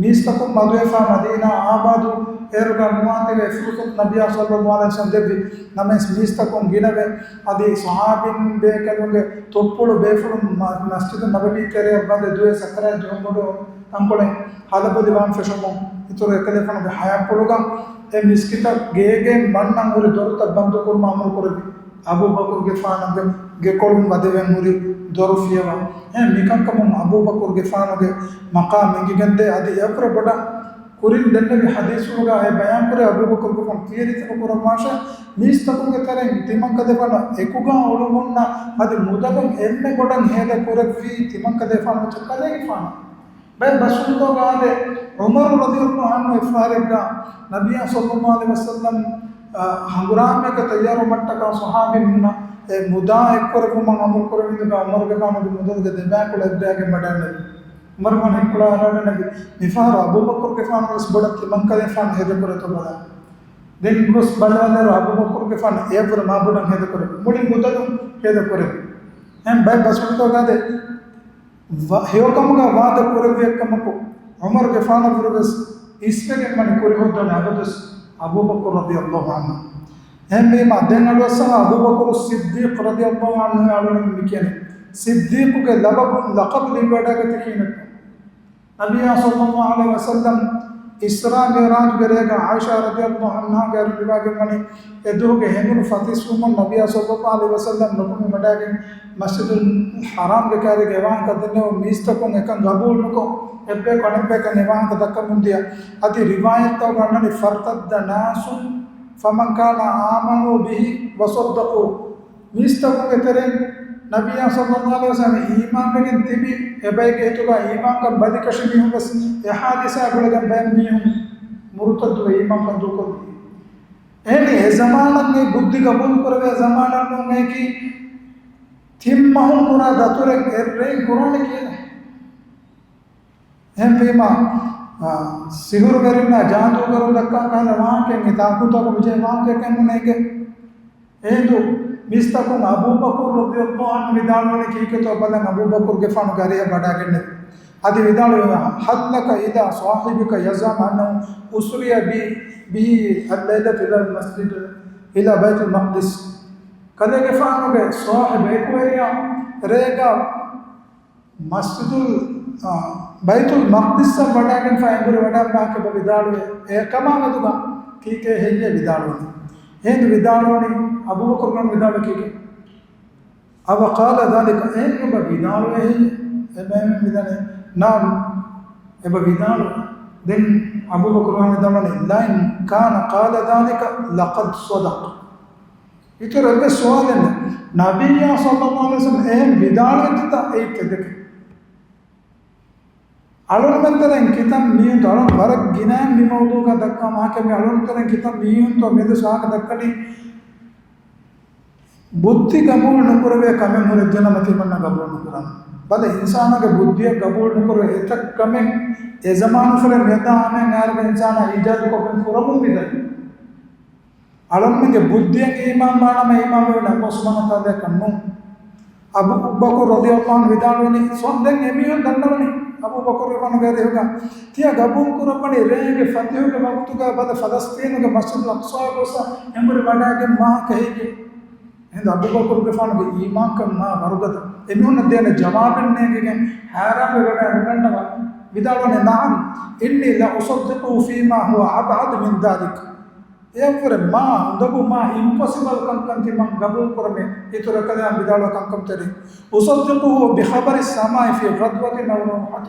މީސްތަކުން މަދުވެފާ މަދީނާ އާބާދު އޭރުގަ ނުވާތީވެ ފުރުސަތު ނަބިއްޔާ ޞައްލައްލާހު ޢަލައިހި ވަސައްލަމް ދެއްވި. ނަމަވެސް މީސްތަކުން ގިނަވެ އަދި ޞަޙާބީން ބޭކަލުންގެ ތުއްޕުޅު ބޭފުޅުން މަ، މަސްޖިދު ނަބަވީ ތެރެއަށް ވަދެ ދުވެ ސަކަރާތް ދުވަހު ބޮޑު ތަންކޮޅެއް ހަލަބޮލިވާން ފެށުމުން އިތުރު އެކަލޭފާނުގެ ޙަޔާތްޕުޅުގަ އެ މިސްކިތަށް ގޭގެން ވަންނަން ހުރި ދޮރުތައް ބަންދުކުރުމަށް އަމުރު ކުރެއްވި. އަބޫބަކުރުގެފާނުގެ ގެކޮޅުން ވަދެވެން ހުރި ދޮރު ފިޔަވާ. އެ މިކަންކަމުން އަބޫބަކުރުގެފާނުގެ މަޤާމް އެނގިގެންދޭ. އަދި އެއަށްވުރެ ބޮޑަށް ކުރިން ދެންނެވި ޙަދީޘްފުޅުގަ އެ ބަޔާންކުރޭ އަބޫބަކުރުގެފާނު ކީރިތި ނުކުރައްވާށޭ މީސްތަކުންގެ ތެރެއިން ތިމަންކަލޭފާނަށް އެކުގާ އުޅުމުންނަށް އަދި މުދަލުން އެންމެ ބޮޑަށް ހޭދަ ކުރެއްވީ ތިމަންކަލޭފާނު މައްޗަށް ކަލޭގެފާނު. ބައެއް ބަސްފުޅުތަކުގަ އާދެ، ޢުމަރު ރަޟިޔައްލާހު ޢަންހު އެއްފަހަރެއްގަ ނަބިއްޔާ ޞައްލައްލާހު ޢަލައިހި ވަސައްލަމް، އަ، ހަނގުރާމައަކަށް ތައްޔާރުވުމަށްޓަކާ ޞަޙާބީން ހުންނަ އެ މުދާ އެއްކުރެއްވުމަށް އަމުރު ކުރެއްވި ހިނދުގަ ޢުމަރުގެފާނުގެ މުދަލުގެ ދެބައިކުޅަ އެއްބަޔަކަށް ވަޑައިގެންނެވި. ޢުމަރު ވަން ހިތްކުޅަ އަރާނެ ނަބީ، މިފަހަރު އަބޫބަކުރުގެފާނު ވެސް ބޮޑަށް ތިމަންކަލޭފާނު ހޭދަކުރޭތޯ ބަލާ. ދެން ގޮސް ބަލާލިއިރު އަބޫބަކުރުގެފާނު އެއަށްވުރެ މާބޮޑަށް ހޭދަކުރޭ. މުޅި މުދަލުން ހޭދަކުރޭ. އެހެން ބައެއް ބަސްފުޅުތަކުގައި ވަ-، ހެޔޮކަމުގަ ވާދަ ކުރެއްވިއެއްކަމަކު، ޢުމަރުގެފާނަށްވުރެ ވެސް އިސްވެގެން ވަނީ ކުރިހޯއްދަވަނީ އަބަދުވެސް އަބޫބަކުރު ރަޟިޔަﷲ ޢަންހު. އެހެންވީމާ، ދެން އަޑުއައްސަވާ އަބޫބަކުރު ޞިއްދީޤު ރަޟިޔަﷲ ޢަންހު އަޅުގަނޑު މި ކިޔަނީ. ޞިއްދީޤުގެ ލަޤަބު، ލަޤަބު ލިބިވަޑައިގަތީ ކިހިނެއްތޯ؟ ނަބިއްޔާ ޞައްލައްލާހު ޢަލައިހި ވަސައްލަމް އިސްރާ މިޢުރާޖުގެ ރޭގަ ޢާއިޝާ ރަޟިޔަﷲ ޢަންހާގެ އަރިހުން ރިވާވެގެންވަނީ، އެ ދުވަހުގެ ހެނދުނު ފަތިސްވުމުން ނަބިއްޔާ ޞައްލައްލާހު ޢަލައިހި ވަސައްލަމް ނުކުމެވަޑައިގެން މަސްޖިދުލް ޙަރާމްގެ ކައިރީގަ އެވާހަކަ ދެންނެވުނު މީސްތަކުން އެކަން ގަބޫލު ނުކޮށް، އެއްބަޔަކު އަނެއްބަޔަކަށް އެވާހަކަ ދައްކަމުންދިޔަ. އަދި ރިވާޔަތްތަކުގަ އަންނަނީ، فارتد ناس فمن كان آمنوا به وصدقوه. މީސްތަކުންގެ ތެރެއިން ނަބިއްޔާ ޞައްލައްލާހު ޢަލައިހި ވަސައްލަމަށް އީމާންވެގެން ތިބި އެބައެއްގެ ހިތުގަ އީމާންކަން ބަލިކަށި މީހުން ވެސް އެ ޙާދިސާ ގުޅިގެން ބައެއް މީހުން މުރުތައްދުވެ އީމާންކަން ދޫކޮށްލި. އެހެނީ އެ ޒަމާނަށް އެ ބުއްދި ގަބޫލު ކުރެވޭ ޒަމާނެއް ނޫން އެކީ ތިން މަހުން ކުރާ ދަތުރެއް އެއް ރެއިން ކުރާނެ ކިޔަނީ. އެހެންވީމާ، އާ، ސިހުރުވެރިންނާ ޖާދޫގަރުން ދައްކާ ކަހަލަ ވާހަކައެއް އެ ތާކުތަކު މިޖެހޭ ވާހަކައެއް ނޫނޭ އެކެއް. އެހިނދު މީސްތަކުން އަބޫބަކުރު ރަޟިޔަﷲ ޢަންހު ވިދާޅުވަނީ ކީކޭތޯ ބަލަން އަބޫބަކުރުގެފާނުގެ އަރިހަށް ވަޑާގެންނެވި. އަދި ވިދާޅުވީ، هل لك إلى صاحبك يزعم أنه أسري به، به الليلة إلى المسجد، إلى بيت المقدس. ކަލޭގެފާނުގެ ޞާޙިބު އެކުވެރިޔާ ރޭގަ މަސްޖިދުލް، އާ، ބައިތުލް މަޤްދިސްއަށް ވަޑާގެންފަ އެނބުރި ވަޑާން ވާހަކަ އެބަ ވިދާޅުވޭ. އެކަމާ މެދުގަ ކީކޭ ހެއްޔޭ ވިދާޅުވަނީ؟ އެހިނދު ވިދާޅުވަނީ އަބޫބަކުރުގެފާނު ވިދާޅުވޭ ކީކޭ؟ أو قال ذلك، އެހެން އެބަ ވިދާޅުވޭ ހެއްޔޭ؟ އެބަ އެހެން ވިދާޅުވޭ. نعم، އެބަ ވިދާޅުވޭ. ދެން އަބޫބަކުރުގެފާނު ވިދާޅުވަނީ، لئن كان قال ذلك لقد صدق. އިތުރު އެއްވެސް ސުވާލެއް ނެތް. ނަބިއްޔާ ޞައްލައްލާހު ޢަލައިހި ވަސައްލަމަ އެހެން ވިދާޅުވެއްޖެތަ އެއީ ތެދެކެ. އަޅުންމެން ތެރެއިން ކިތަން މީހުންތޯ، އަޅުން ވަރަށް ގިނައިން މި މައުޟޫގަ ދައްކާ ވާހަކަ މީ އަޅުން ތެރެއިން ކިތަން މީހުންތޯ މިއަދު ވާހަކަ ދައްކަނީ ބުއްދި ގަބޫލު ނުކުރެވޭ ކަމެއް ހުރެއްޖެނަމަ ތިމަންނަ ގަބޫލު ނުކުރަން. ބަލަ، އިންސާނާގެ ބުއްދިއަށް ގަބޫލު ނުކުރެވޭ އެތައް ކަމެއް އެ ޒަމާނުފުޅެ މިއަދާ ހަމައިން އަހަރުގެ އިންސާނާ އީޖާދުކޮށްގެން ކުރަމުން މިދަނީ. އަޅުންމެންގެ ބުއްދިއަށް އީމާން ވާނަމަ އީމާން ވެވެން އައްލާހު ސުބްޙާނަހޫ ވަތަޢާލާއަކަށް ނޫން. އަބޫބަކުރު ރަޟިޔަﷲ ޢަންހު ވިދާޅުވަނީ، ސޯ، ދެން އެމީހުން ދަންނަވަނީ އަބޫބަކުރުގެފާނުގެ އަރިހުގަ ތިޔަ ގަބޫލު ކުރައްވަނީ ރޭގެ ފަތިހުގެ ވަގުތުގަ ބަލަ ފަލަސްޠީނުގެ މަސްޖިދުލް އަޤްޞާ ގޮސް އެނބުރި ވަޑާގެން ވާހަކަ ހެއްޔޭ؟ އެހިނދު އަބޫބަކުރުގެފާނުގެ އީމާންކަން މާ ވަރުގަދަ. އެމީހުންނަށް ދޭނެ ޖަވާބެއް ނޭނގިގެން ހައިރާންވެ ވަޑަ ނުގަންނަވާ. ވިދާޅުވަނީ، نعم، إني لأصدقه فيما هو أبعد من ذلك. އެއަށްވުރެ މާ އުނދަގޫ، މާ އިމްޕޮސިބަލް ކަންކަން ތިމަން ގަބޫލު ކުރަމޭ، އިތުރު އެކަލާނގެ ވިދާޅުވާ ކަންކަމުތެރޭ. أصدقه بخبر السماء في غدوة أو روحة.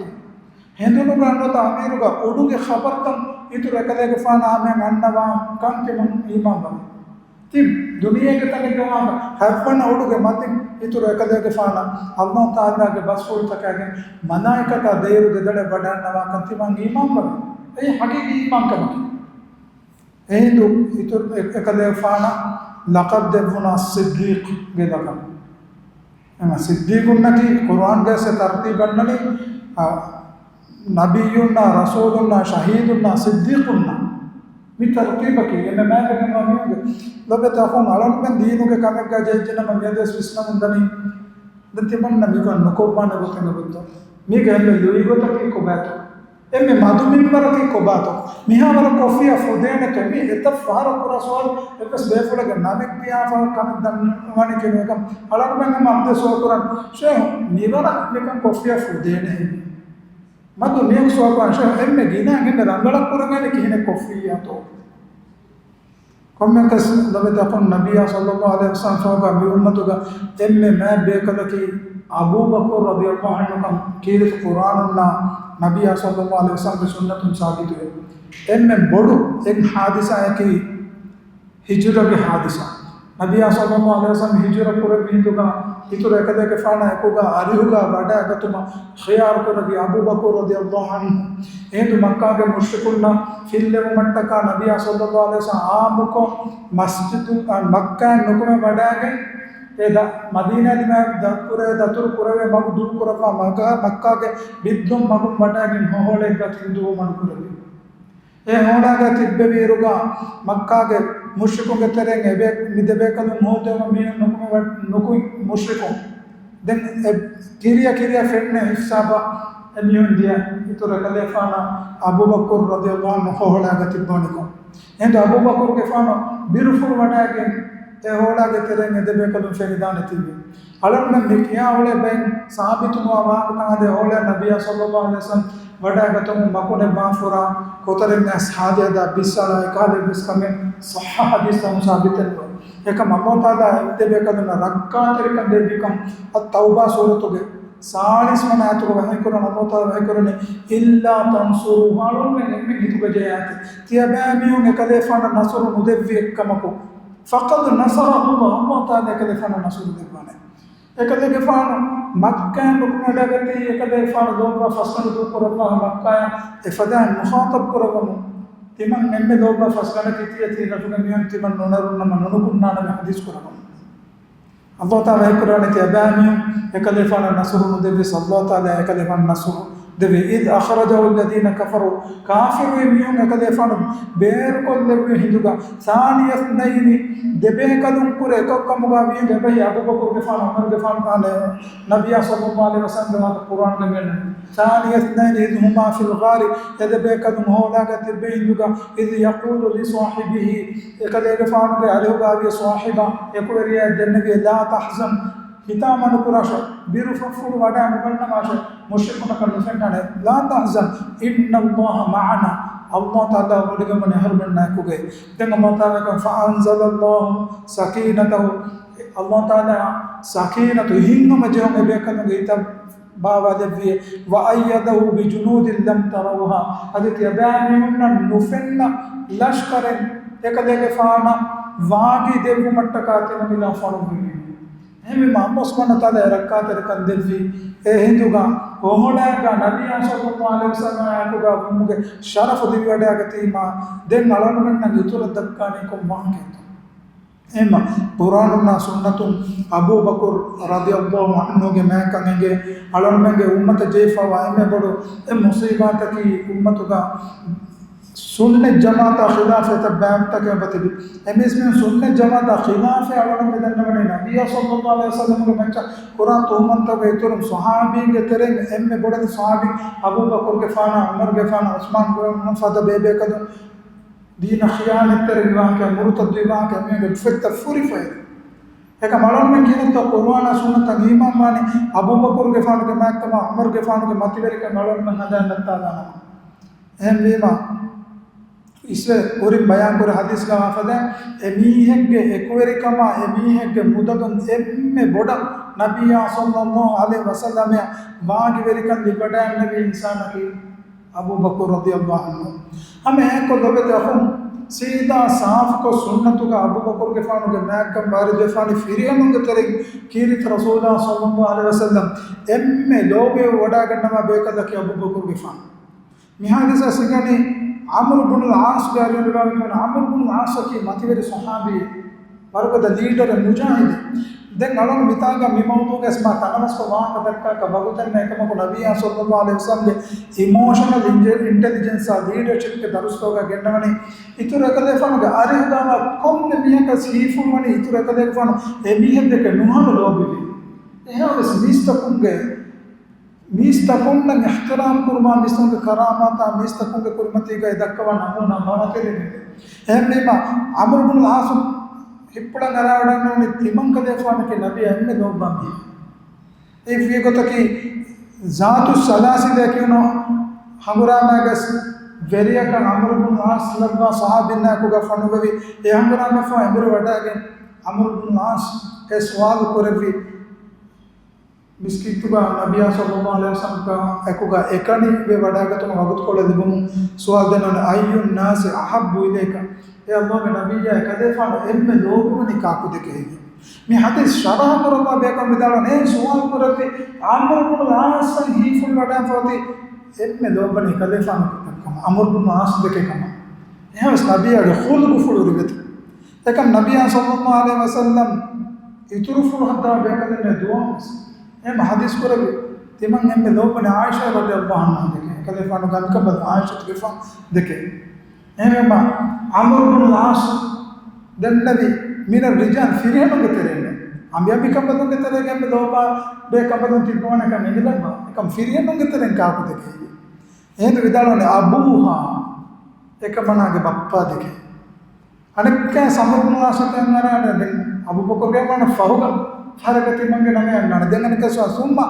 ހެނދުނުގަ ނުވަތަ އަމިއިރުގަ އުޑުގެ ޚަބަރުތައް އިތުރު އެކަލޭގެފާނާ ހަމައަށް އަންނަވާ ކަން ތިމަން އީމާންވަނީ. ތި ދުނިޔޭގެ ތަނެއްގަ ވާހަކަ ހަތްވަނަ އުޑުގެ މަތިން އިތުރު އެކަލޭގެފާނަށް އައްލާހު ތަޢާލާގެ ބަސްފުޅުތަކާގެން މަލާއިކަތާ ދޭއިރު ދެދަޅަށް ވަޑައިގަންނަވާކަން ތިމަން އީމާންވަނީ. އެއީ ޙަޤީޤީ އީމާންކަމަކީ. އެހިނދު އިތުރު އެ-، އެކަލޭގެފާނަށް ލަޤަބް ދެއްވުނާ ޞިއްދީޤުގެ ލަޤަބް. އެމަ ޞިއްދީޤުންނަކީ ޤުރުއާންގައި އެ ތަރުތީބު އަންނަނީ، އާ، ނަބިއްޔުންނާ، ރަސޫލުންނާ، ޝަހީދުންނާ، ޞިއްދީޤުންނާ. މި ތަރުތީބަކީ އެންމެ މާތްވެގެންވާ މީހުންގެ. ލޮބުވެތި އަޚުން، އަޅުންމެން ދީނުގެ ކަމެއްގަ ޖެހިއްޖެނަމަ މިއަދުވެސް ވިސްނަމުން ދަނީ. ދެން ތިމަންނަ މިކަން ނުކޮށްވާނެ ގޮތެއް ނުބުއްތޯ. މީގެ އެންމެ ލުއިގޮތަކީ ކޮބާތޯ؟ އެންމެ މަދު މިންވަރަކީ ކޮބާތޯ؟ މިހާވަރަށް ކޮށްފިއްޔާ ފުދޭނެތޯ؟ މީ އެތައް ފަހަރަށް ކުރާ ސުވާލު. އެއްވެސް ބޭފުޅެއްގެ ނަމެއް ކިޔާފަ ކަމެއް ދަންނަވަނީކީ ނުވެ ކަމަށް. އަޅުންމެން ހަމަ އަބަދު ސުވާލު ކުރަން، ޝޭހް، މިވަރަށް މިކަން ކޮށްފިއްޔާ ފުދޭނެ ހެއްޔޭ؟ މަދު މީހަކު ސުވާލު ކުރަން، ޝޭހް، އެންމެ ގިނަ އެންމެ ރަނގަޅަށް ކުރަން އަންނަނީ ކިހިނެއް ކޮށްފިއްޔާތޯ؟ ކޮންމެއަކަސް ލޮބުވެތި އަޚުން، ނަބިއްޔާ ޞައްލައްލާހު ޢަލައިހި ވަސައްލަމަ ފަހުގަ މި އުއްމަތުގަ އެންމެ މާތް ބޭކަލަކީ އަބޫބަކުރު ރަޟިޔަﷲ ޢަންހު ކަން ކީރިތި ޤުރުއާނުންނާ ނަބިއްޔާ ޞައްލައްލާހު ޢަލައިހި ވަސައްލަމަގެ ސުންނަތުން ސާބިތުވޭ. އެންމެ ބޮޑު އެއް ޙާދިސާއަކީ ހިޖުރަގެ ޙާދިސާ. ނަބިއްޔާ ޞައްލައްލާހު ޢަލައިހި ވަސައްލަމަ ހިޖުރަ ކުރެއްވި ހިނދުގަ އިތުރު އެކަލޭގެފާނާ އެކުގަ އަރިހުގަ ވަޑައިގަތުމަށް ޚިޔާރު ކުރެއްވީ އަބޫބަކުރު ރަޟިޔަﷲ ޢަންހު. އެހިނދު މައްކާގެ މުޝްރިކުންނަށް ފިއްލެވުމަށްޓަކާ ނަބިއްޔާ ޞައްލައްލާހު ޢަލައިހި ވަސައްލަމަ ޢާއްމުކޮށް މަސްޖިދު، އަ، މައްކާއިން ނުކުމެ ވަޑައިގެން އެ ދަ-، މަދީނާ ދިމާއަށް ދަތުރެ-، ދަތުރު ކުރެވޭ މަގު ދޫކުރައްވާ މަގ-، މައްކާގެ ބިއްދުން މަގުން ވަޑައިގެން ހޮހޮޅައެއްގަ ތިން ދުވަހު މަޑުކުރެއްވި. އެ ހޮހޮޅާގަ ތިއްބެވިއިރުގަ މައްކާގެ މުޝްރިކުންގެ ތެރެއިން އެބޭ-، މި ދެބޭކަލުން ހޯދެވުމަށް މީހުން ނުކުމެ ވަ-، ނުކުތް މުޝްރިކުން. ދެން އެ ކިރިޔަ ކިރިޔަ ފެންނަ ހިސާބަށް އެމީހުން ދިޔަ އިތުރަށް އެކަލޭފާނަށް އަބޫބަކުރު ރަޟިޔަﷲ ޢަންހު ހޮހޮޅާގަ ތިއްބާނެކޮށް. އެހިނދު އަބޫބަކުރުގެފާނު ބިރުފުޅު ވަޑައިގެން އެ ހޮހޮޅާގެ ތެރެއިން އެ ދެބޭކަލުން ފެނިދާނެތީވެ. އަޅަންމެން މި ކިޔާ އުޅޭ ބައިން ސާބިތުނުވާ ވާހަކަތައް އާދޭ ހޮހޮޅަށް ނަބިއްޔާ ޞައްލަﷲ ޢަލައިހި ވަސައްލަމް ވަޑައިގަތުމުން މަކުނެއް ބާފުރާ ކޮތަރިން އައިސް ހާދައަށް ދާ ބިއްސާޅާ އެކަހަލަ އެއްވެސް ކަމެއް ޞައްޙަ ޙަދީޘްތައް ސާބިތެއް ނުވޭ. އެކަމަ ﷲ ތަޢާލާ އެ ދެބޭކަލުންނަށް ރައްކާތެރިކަން ދެއްވިކަން އައްތައުބާ ސޫރަތުގެ ސާޅީސް ވަނަ އާޔަތުގަ ވަޙީކުރަން ﷲ ތަޢާލާ ވަޙީކުރަނީ، إلا تنصروه، އަޅުންމެން އެންމެން ހިތުގަ ޖެހޭ އާޔަތެއް. ތިޔަބައިމީހުން އެކަލޭފާނަށް ނަޞްރު ނުދެއްވި އެއްކަމަކު، فقد نصره الله، ﷲ ތަޢާލާ އެކަލޭފާނަށް ނަޞްރު ދެއްވާނެ. އެކަލޭގެފާނު މައްކާއިން ނުކުމެވަޑައިގަތީ، އެކަލޭގެފާނު ލޯބިވާ ފަސްގަނޑު ދޫކުރައްވާ މައްކާއާ އެފަދައިން މުޚާޠަބު ކުރައްވަމުން، ތިމަން އެންމެ ލޯބިވާ ފަސްގަނޑަކީ ތިޔަ ތި ރަށުގެ މީހުން ތިމަން ނުނެރުން ނަމަ ނުނުކުންނާނަމޭ ޙަދީޘް ކުރައްވަމުން. ﷲ ތަޢާލާ ވަޙީކުރަނީ ތިޔަބައިމީހުން އެކަލޭފާނަށް ނަޞްރު ނުދެއްވި، ﷲ ތަޢާލާ އެކަލޭފާނަށް ނަޞްރު ދެއްވި. إذ أخرجه الذين كفروا، ކާފިރުވި މީހުން އެކަލޭފާނު ބޭރުކޮށްލެއްވި ހިނދުގަ، ثاني اثنين، ދެބޭކަލުން ކުރެ އެކަކު ކަމުގަ ވީހިނދު އެބަހީ އަބޫބަކުރުގެފާނު ޢުމަރުގެފާނު އާނެ، ނަބިއްޔާ ޞައްލަﷲ ޢަލައިހި ވަސައްލަމް ވަސް ކުރާންގަ މިއަންނަނީ. ثاني اثنين إذ هما في الغار، އެ ދެބޭކަލުން ހޮހޮޅާގަ ތިއްބެވި ހިނދުގަ، إذ يقول لصاحبه، އެކަލޭގެފާނުގެ އަރިހުގަ ވިޔަ ޞާޙިބާ އެކުވެރިޔާ ދެންނެވި، لا تحزن، ހިތާމަ ނުކުރާށޭ، ބިރުފުޅު ވަޑައި ނުގަންނަވާށޭ، މުޝްރިކުންނަކަށް ނުފެންނާނެ. لا تحزن إن الله معنا، ﷲ ތަޢާލާ ވޮޑިގެންވަނީ އަހަރުމެންނާ އެކުގައި. ދެން ﷲ ތަޢާލާ ފައަންޒަލަ ﷲ ސަކީނަތަހު، ﷲ ތަޢާލާ ސަކީނަތު ހިތްހަމަޖެހުން އެބޭކަލުންގެ ހިތަށް ބާވާލެއްވި، وأيده بجنود لم تروها، އަދި ތިޔަބައިމީހުންނަށް ނުފެންނަ ލަޝްކަރެއް އެކަލޭގެފާނަށް ވާގި ދެއްވުމަށްޓަކާ ތިމަން އިލާ ފޮނުއްވި. އެހެންވީމަ ﷲ ސުބްޙާނަހޫ ވަތަޢާލާ އެ ރައްކާތެރިކަން ދެއްވި. އެ ހިނދުގަ ހޮހޮޅާގަ ނަބިއްޔާ ޞައްލަﷲ ޢަލައިހި ވަސައްލަމާ އެކުގަ ވުމުގެ ޝަރަފު ދިވެހިވަޑައިގަތީމަ، ދެން އަޅުގަނޑުމެންނަށް އިތުރަށް ދައްކާނީ ކޮން ވާހަކައެއްތޯ؟ އެހެންމަ، ޤުރްއާނުންނާ ސުންނަތުން އަބޫބަކުރު ރަޟިޔަﷲ ޢަންހުގެ މާތްކަން އެނގޭ، އަޅުގަނޑުމެންގެ އުއްމަތަށް ޖެހިފައިވާ އެންމެ ބޮޑު އެއް މުޞީބާތަކީ އުއްމަތުގަ ސުންނަތް ޖަމާޢަތާ ޚިލާފަށް އެތައް ބައިވަރުތަކެއް އެބަތިބި. އެމީސްމީހުން ސުންނަތް ޖަމާޢަތާ ޚިލާފަށް އަޅުގަނޑު މި ދަންނަވަނީ ނަބިއްޔާ ޞައްލަﷲ ޢަލައިހި ވަސައްލަމްގެ މައްޗަށް ކުރާ ތުހުމަތުތަކުގެ އިތުރުން ޞަޙާބީންގެ ތެރެއިން އެންމެ ބޮޑެތި ޞަޙާބީ އަބޫބަކުރުގެފާނާ، ޢުމަރުގެފާނާ، ޢުސްމާނުގެފާނާ ފަދަ ބޭބޭކަލުން ދީނަށް ޚިޔާނަތްތެރިވި ވާހަކަ، މުރުތައްދުވި ވާހަކަ، މީހުންގެ އުފެއްތައް ފުރިފައި. އެކަމް އަޅުގަނޑުމެން ކިޔަންތޯ ޤުރްއާނާ ސުންނަތަށް އީމާންވާނީ އަބޫބަކުރުގެފާނުގެ މާތްކަމާ، ޢުމަރުގެފާނުގެ މަތިވެރިކަން އަޅުގަނޑުމެން ހަނދާން ނައްތާލާނަމަ. އެހެންވީމަ، އިސްވެ ކުރިން ބަޔާންކުރި ޙަދީޘްގަ ވާފަދަ، އެމީހެއްގެ އެކުވެރިކަމާ، އެމީހެއްގެ މުދަލުން އެންމެ ބޮޑަށް ނަބިއްޔާ ޞައްލަﷲ ޢަލައިހި ވަސައްލަމައަށް ވާގިވެރިކަން ލިބިވަޑައިގެންނެވި އިންސާނަކީ އަބޫބަކުރު ރަޟިޔަﷲ ޢަންހު. ހަމަ އެހެންކޮށް ލޮބުވެތި އަޚުން، ސީދާ ސާފުކޮށް ސުންނަތުގަ އަބޫބަކުރުގެފާނުގެ މާތްކަން ވާރިދުވެފާނީ ފިރިހެނުންގެ ތެރެއިން ކީރިތި ރަސޫލާ ޞައްލަﷲ ޢަލައިހި ވަސައްލަމް އެންމެ ލޯބިވެވަޑައިގަންނަވާ ބޭކަލަކީ އަބޫބަކުރުގެފާނު. މި ޙަދީޘަށް ސިނގަނީ ޢަމްރު ބުނުލް ޢާޞްގެ ރިވާވެގެން، ޢަމްރު ބުނުލް ޢާޞްއަކީ މަތިވެރި ޞަޙާބީ، ވަރުގަދަ ލީޑަރެއް، މުޖާހިދެއް. ދެން އަޅުގަނޑު މިތާގަ މި މައުޟޫޢުގައި މާ ތަނަވަސްކޮށް ވާހަކަ ދައްކާކަށް ވަގުތެއް ނެތް. އެކަމަކު ނަބިއްޔާ ޞައްލަﷲ ޢަލައިހި ވަސައްލަމްގެ އިމޯޝަނަލް އިންޓެލިޖެންސާ ލީޑަރޝިޕްގެ ދަރުސްތަކުގަ ގެންނަވަނީ، އިތުރު އެކަލޭފާނުގެ އަރިހުގަ ކޮންމެ މީހަކަސް ހީފުޅުވަނީ އިތުރު އެކަލޭގެފާނު އެމީހެއްދެކެ ނުހަނު ލޯބިވި. އެހެންވެސް މީސްތަކުންގެ މީސްތަކުންނަށް އިޙްތިރާމް ކުރުމާ، މީސްތަކުންގެ ކަރާމާތާ، މީސްތަކުންގެ ކުރިމަތީގައި ދައްކަވާ ނަމޫނާ ބާތިލެއް ނެތް. އެހެންވީމަ، ޢަމްރު ބުނުލް ޢާޞު ހިއްޕުޅަން އަރާވަޑައިގަންނަވަނީ ތިމަން ކަލޭފާނަކީ ނަބީ އެންމެ ލޯބިވާ މީހެއް. އެ ވިޔަ ގޮތަކީ، ޒާތު ސަލާސިލައި ކިޔުނު ހަނގުރާމައިގަސް ވެރިޔަކަށް ޢަމްރު ބުނުލް ޢާޞް ލައްވާ ޞަޙާބީންނާއެކުގަ ފޮނުއްވެވި. އެ ހަނގުރާމަފާ އެނބުރި ވަޑައިގެން ޢަމްރު ބުނުލް ޢާޞް އެ ސުވާލު ކުރެއްވި. މިސްކިތުގަ ނަބިއްޔާ ޞައްލަﷲ ޢަލައިހި ވަސައްލަމްގެ އެކުގަ އެކަނި ވެ ވަޑައިގަތުމަށް ވަގުތުކޮޅެއް ލިބުމުން ސުވާލު ދެންނެވި، أي الناس أحب إليك؟ އޭ ﷲގެ ނަބިއްޔާ، އެކަލޭފާނު އެންމެ ލޯބިވަނީ ކާކުދެކެ ހެއްޔޭ؟ މި ޙަދީޘް ޝަރަޙަ ކުރައްވާ ބޭކަލުން ވިދާޅުވަނީ، އެހެން ސުވާލު ކުރެއްވި ޢަމްރު ބުނުލް ޢާޞަށް ހީފުޅު ވަޑައިފަ އޮތީ އެންމެ ލޯބިވަނީ ކަލޭފާނު ކަމަށް، ޢަމްރު ބުނުލް ޢާޞް ދެކެ ކަމަށް. އެހެންވެސް ނަބިއްޔާގެ ޚުލްޤުފުޅު ރިވެތި. އެކަން ނަބިއްޔާ ޞައްލަﷲ ޢަލައިހި ވަސައްލަމް އިތުރު ފުރަހައްދާ ބޭކަލުންނޭ ދުވަހުވެސް. އެހެން ޙަދީޘް ކުރެއްވި ތިމަން އެންމެ ލޯބިވަނީ ޢާއިޝާ ރަޟިޔަﷲ ޢަންހާ ދެކެ. އެކަލޭގެފާނުގެ ކަންކަން ބަލަ ޢާއިޝާތުގެފާނު ދެކެ. އެހެންވީމަ ޢަމްރު ބުނުލް ޢާޞް ދެންނެވި މިނަ ރިޖާލް ފިރިހެނުންގެ ތެރެއިން. އަނބިޔާ މިކަންބަލުންގެ ތެރޭގަ އެންމެ ލޯބިވާ ބޭކަނބަލުން ތިއްބަވާނެކަން އެނގިލައްވާ. އެކަމް ފިރިހެނުންގެ ތެރެއިން ކާކު ދެކެ؟ އެހެން ވިދާޅުވަނީ އަބޫހާ، އެކަމަނާގެ ބައްޕާ ދެކެ. އަނެއްކާ ޢަމްރު ބުނުލް ޢާޞަށް އަރާނެ. ދެން އަބޫބަކުރުގެ މާނަ ފަހުގަ ފަހަރަކަށް ތިމަންގެ ނަމެއް އަންނާނެ. ދެން އަނެއްކާ ސުވާލު، ސުއްމަ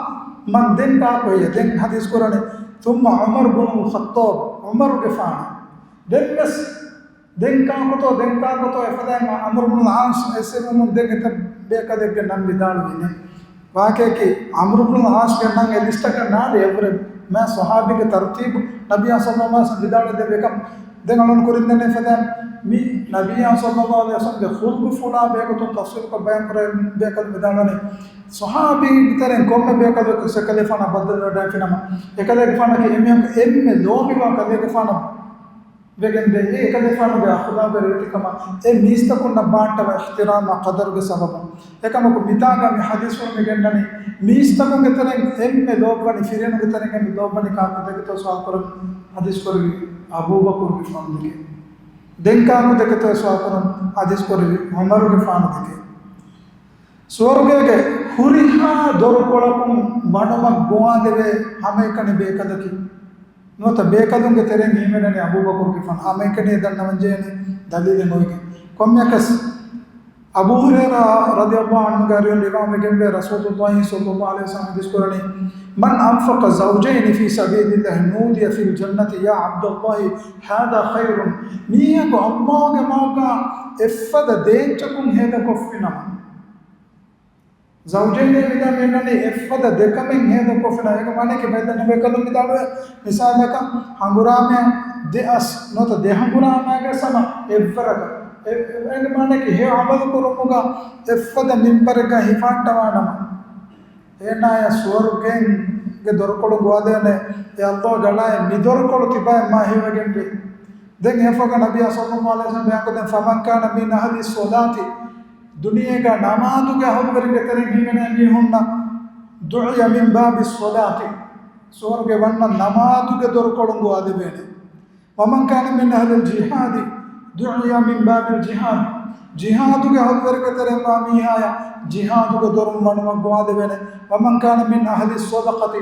މަން، ދެން ކާކު ހެއްޔޭ؟ ދެން ޙަދީޘް ކުރަނީ ސުއްމަ ޢުމަރު ބުނުލް ޚައްޠާބް، ޢުމަރުގެފާނު. ދެންވެސް ދެން ކާކުތޯ، ދެން ކާކުތޯ އެފަދައިން ޢަމްރު ބުނުލް ޢާޞް އެއްސެރިވުމުން ދެން އެތައް ބޭކަލެއްގެ ނަން ވިދާޅުވީ ނެތް. ވާގިޔަކީ ޢަމްރު ބުނުލް ޢާޞްގެ ނަން އެ ލިސްޓަކަށް ނާންނާނެ. އެއްވުރެ މާ ޞަޙާބީންގެ ތަރުތީބު ނަބިއްޔާ ޞައްލައްލާހު ޢަލައިހި ވަސައްލަމް ވިދާޅުވެދެއްވި ކަމަށް. ދެން އަޅުން ކުރިން ދެންނެވި ފަދައިން މި ނަބިއްޔާ ޞައްލައްލާހު ޢަލައިހި ވަސައްލަމްގެ ޚުލްޤުފުޅާ ބެހޭގޮތުން ތަފްޞީލުކޮށް ބަޔާން ކުރެވި ބޭކަލުން ވިދާޅުވަނީ، ޞަޙާބީންގެ ތެރެއިން ކޮންމެ ބޭކަލަކު އެކަލޭގެފާނާ ބައްދަލުވެވަޑައިފިނަމަ، އެކަލޭގެފާނަކީ އެމީހަކު އެންމެ ލޯބިވާ ކަލޭގެފާނަށް ވެގެންދޭ. އެ އެކަލޭގެފާނުގެ އަޚުލާގު ރެވެތިކަމަށް އެ މީސްތަކުންނަށް ބާއްޓަވާ އިޙްތިރާމާ ޤަދަރުގެ ސަބަބުން. އެކަމަކު މިތާގަ މި ޙަދީޘުން މި ގެންނަނީ، މީސްތަކުންގެ ތެރެއިން އެންމެ ލޯބިވަނީ، ފިރިހެނުންގެ ތެރެއިން އެންމެ ލޯބިވަނީ ކާކު ދެކެތޯ ސުވާލު ކުރަން ޙަދީޘް ކުރެއްވީ އަބޫބަކުރުގެފާނު ދެކެ. ދެން ކާކު ދެކެތޯ ސުވާލު ކުރަން ޙަދީޘް ކުރެއްވީ ޢުމަރުގެފާނު ދެކެ. ސުވަރުގޭގެ ހުރިހާ ދޮރުކޮޅަކުން ވަނުމަށް ގޮވާލެވޭ ހަމައެކަނި ބޭކަލަކީ. ނުވަތަ ބޭކަލުންގެ ތެރެއިން ހިމެނެނީ އަބޫބަކުރުގެފާނު. ހަމައެކަނި ދަންނަވަންޖެހޭނެ ދަލީލެއް ނުވިގެން. ކޮންމެއަކަސް، އަބޫ ހުރައިރާ ރަޟިޔަﷲ ޢަންހުގެ އަރިހުން ރިވާވެގެންވޭ، ރަސޫލުﷲ ޞައްލަﷲ ޢަލައިހި ވަސައްލަމް ޙަދީޘް ކުރަނީ، من أنفق زوجين في سبيل الله نودي في الجنة يا عبد الله هذا خير. މީހަކު ﷲގެ މާގަ އެއްފަދަ ދޭއްޗަކުން ހޭދަކޮށްފިނަމަ، ޒައުޖައިން މިދާ މިންނަނީ އެއްފަދަ ދެކަމެއް ހޭދަކޮށްފިނަމަ. އޭގެ މާނައަކީ ބައެއް ދަންނަ ބޭކަލުން މިދާޅުވޭ، މިސާލަކަށް ހަނގުރާމައަށް ދެއަސް ނުވަތަ ދެ ހަނގުރާމައިގެ ސަމަ އެއްވަރަކަށް. އެ-، އެ-، އޭގެ މާނައަކީ ހެޔޮ ޢަމަލު ކުރުމުގަ އެއްފަދަ މިންބަރެއްގަ ހިފާއްޓަވާނަމަ، އޭނާޔަށް ސުވަރުގޭގެ ދޮރުކޮޅު ގޮވާލެވޭނެ. އޭ ﷲ ގަޑާއެ މި ދޮރުކޮޅު ތިބާއެއް މާ ހެޔޮވެގެންވޭ. ދެން އެފަގަ ނަބިއްޔާ ޞައްލަﷲ ޢަލައިހި ވަސައްލަމް ބަޔާންކޮށްދެން، فمن كان من أهل الصلاة، ދުނިޔޭގަ ނަމާދުގެ އަހުލުވެރިންގެ ތެރެއިން ހިމެނޭ މީހުންނަށް، دعي من باب الصلاة، ސުވަރުގެ ވަންނަން ނަމާދުގެ ދޮރުކޮޅުން ގޮވާލެވޭނެ. ومن كان من أهل الجهاد دعي من باب الجهاد، ޖިހާދުގެ އަހުލުވެރިންގެ ތެރެއިން ވާ މީހާޔަށް ޖިހާދުގެ ދޮރުން ވަނުމަށް ގޮވާލެވޭނެ. ومن كان من أهل الصدقة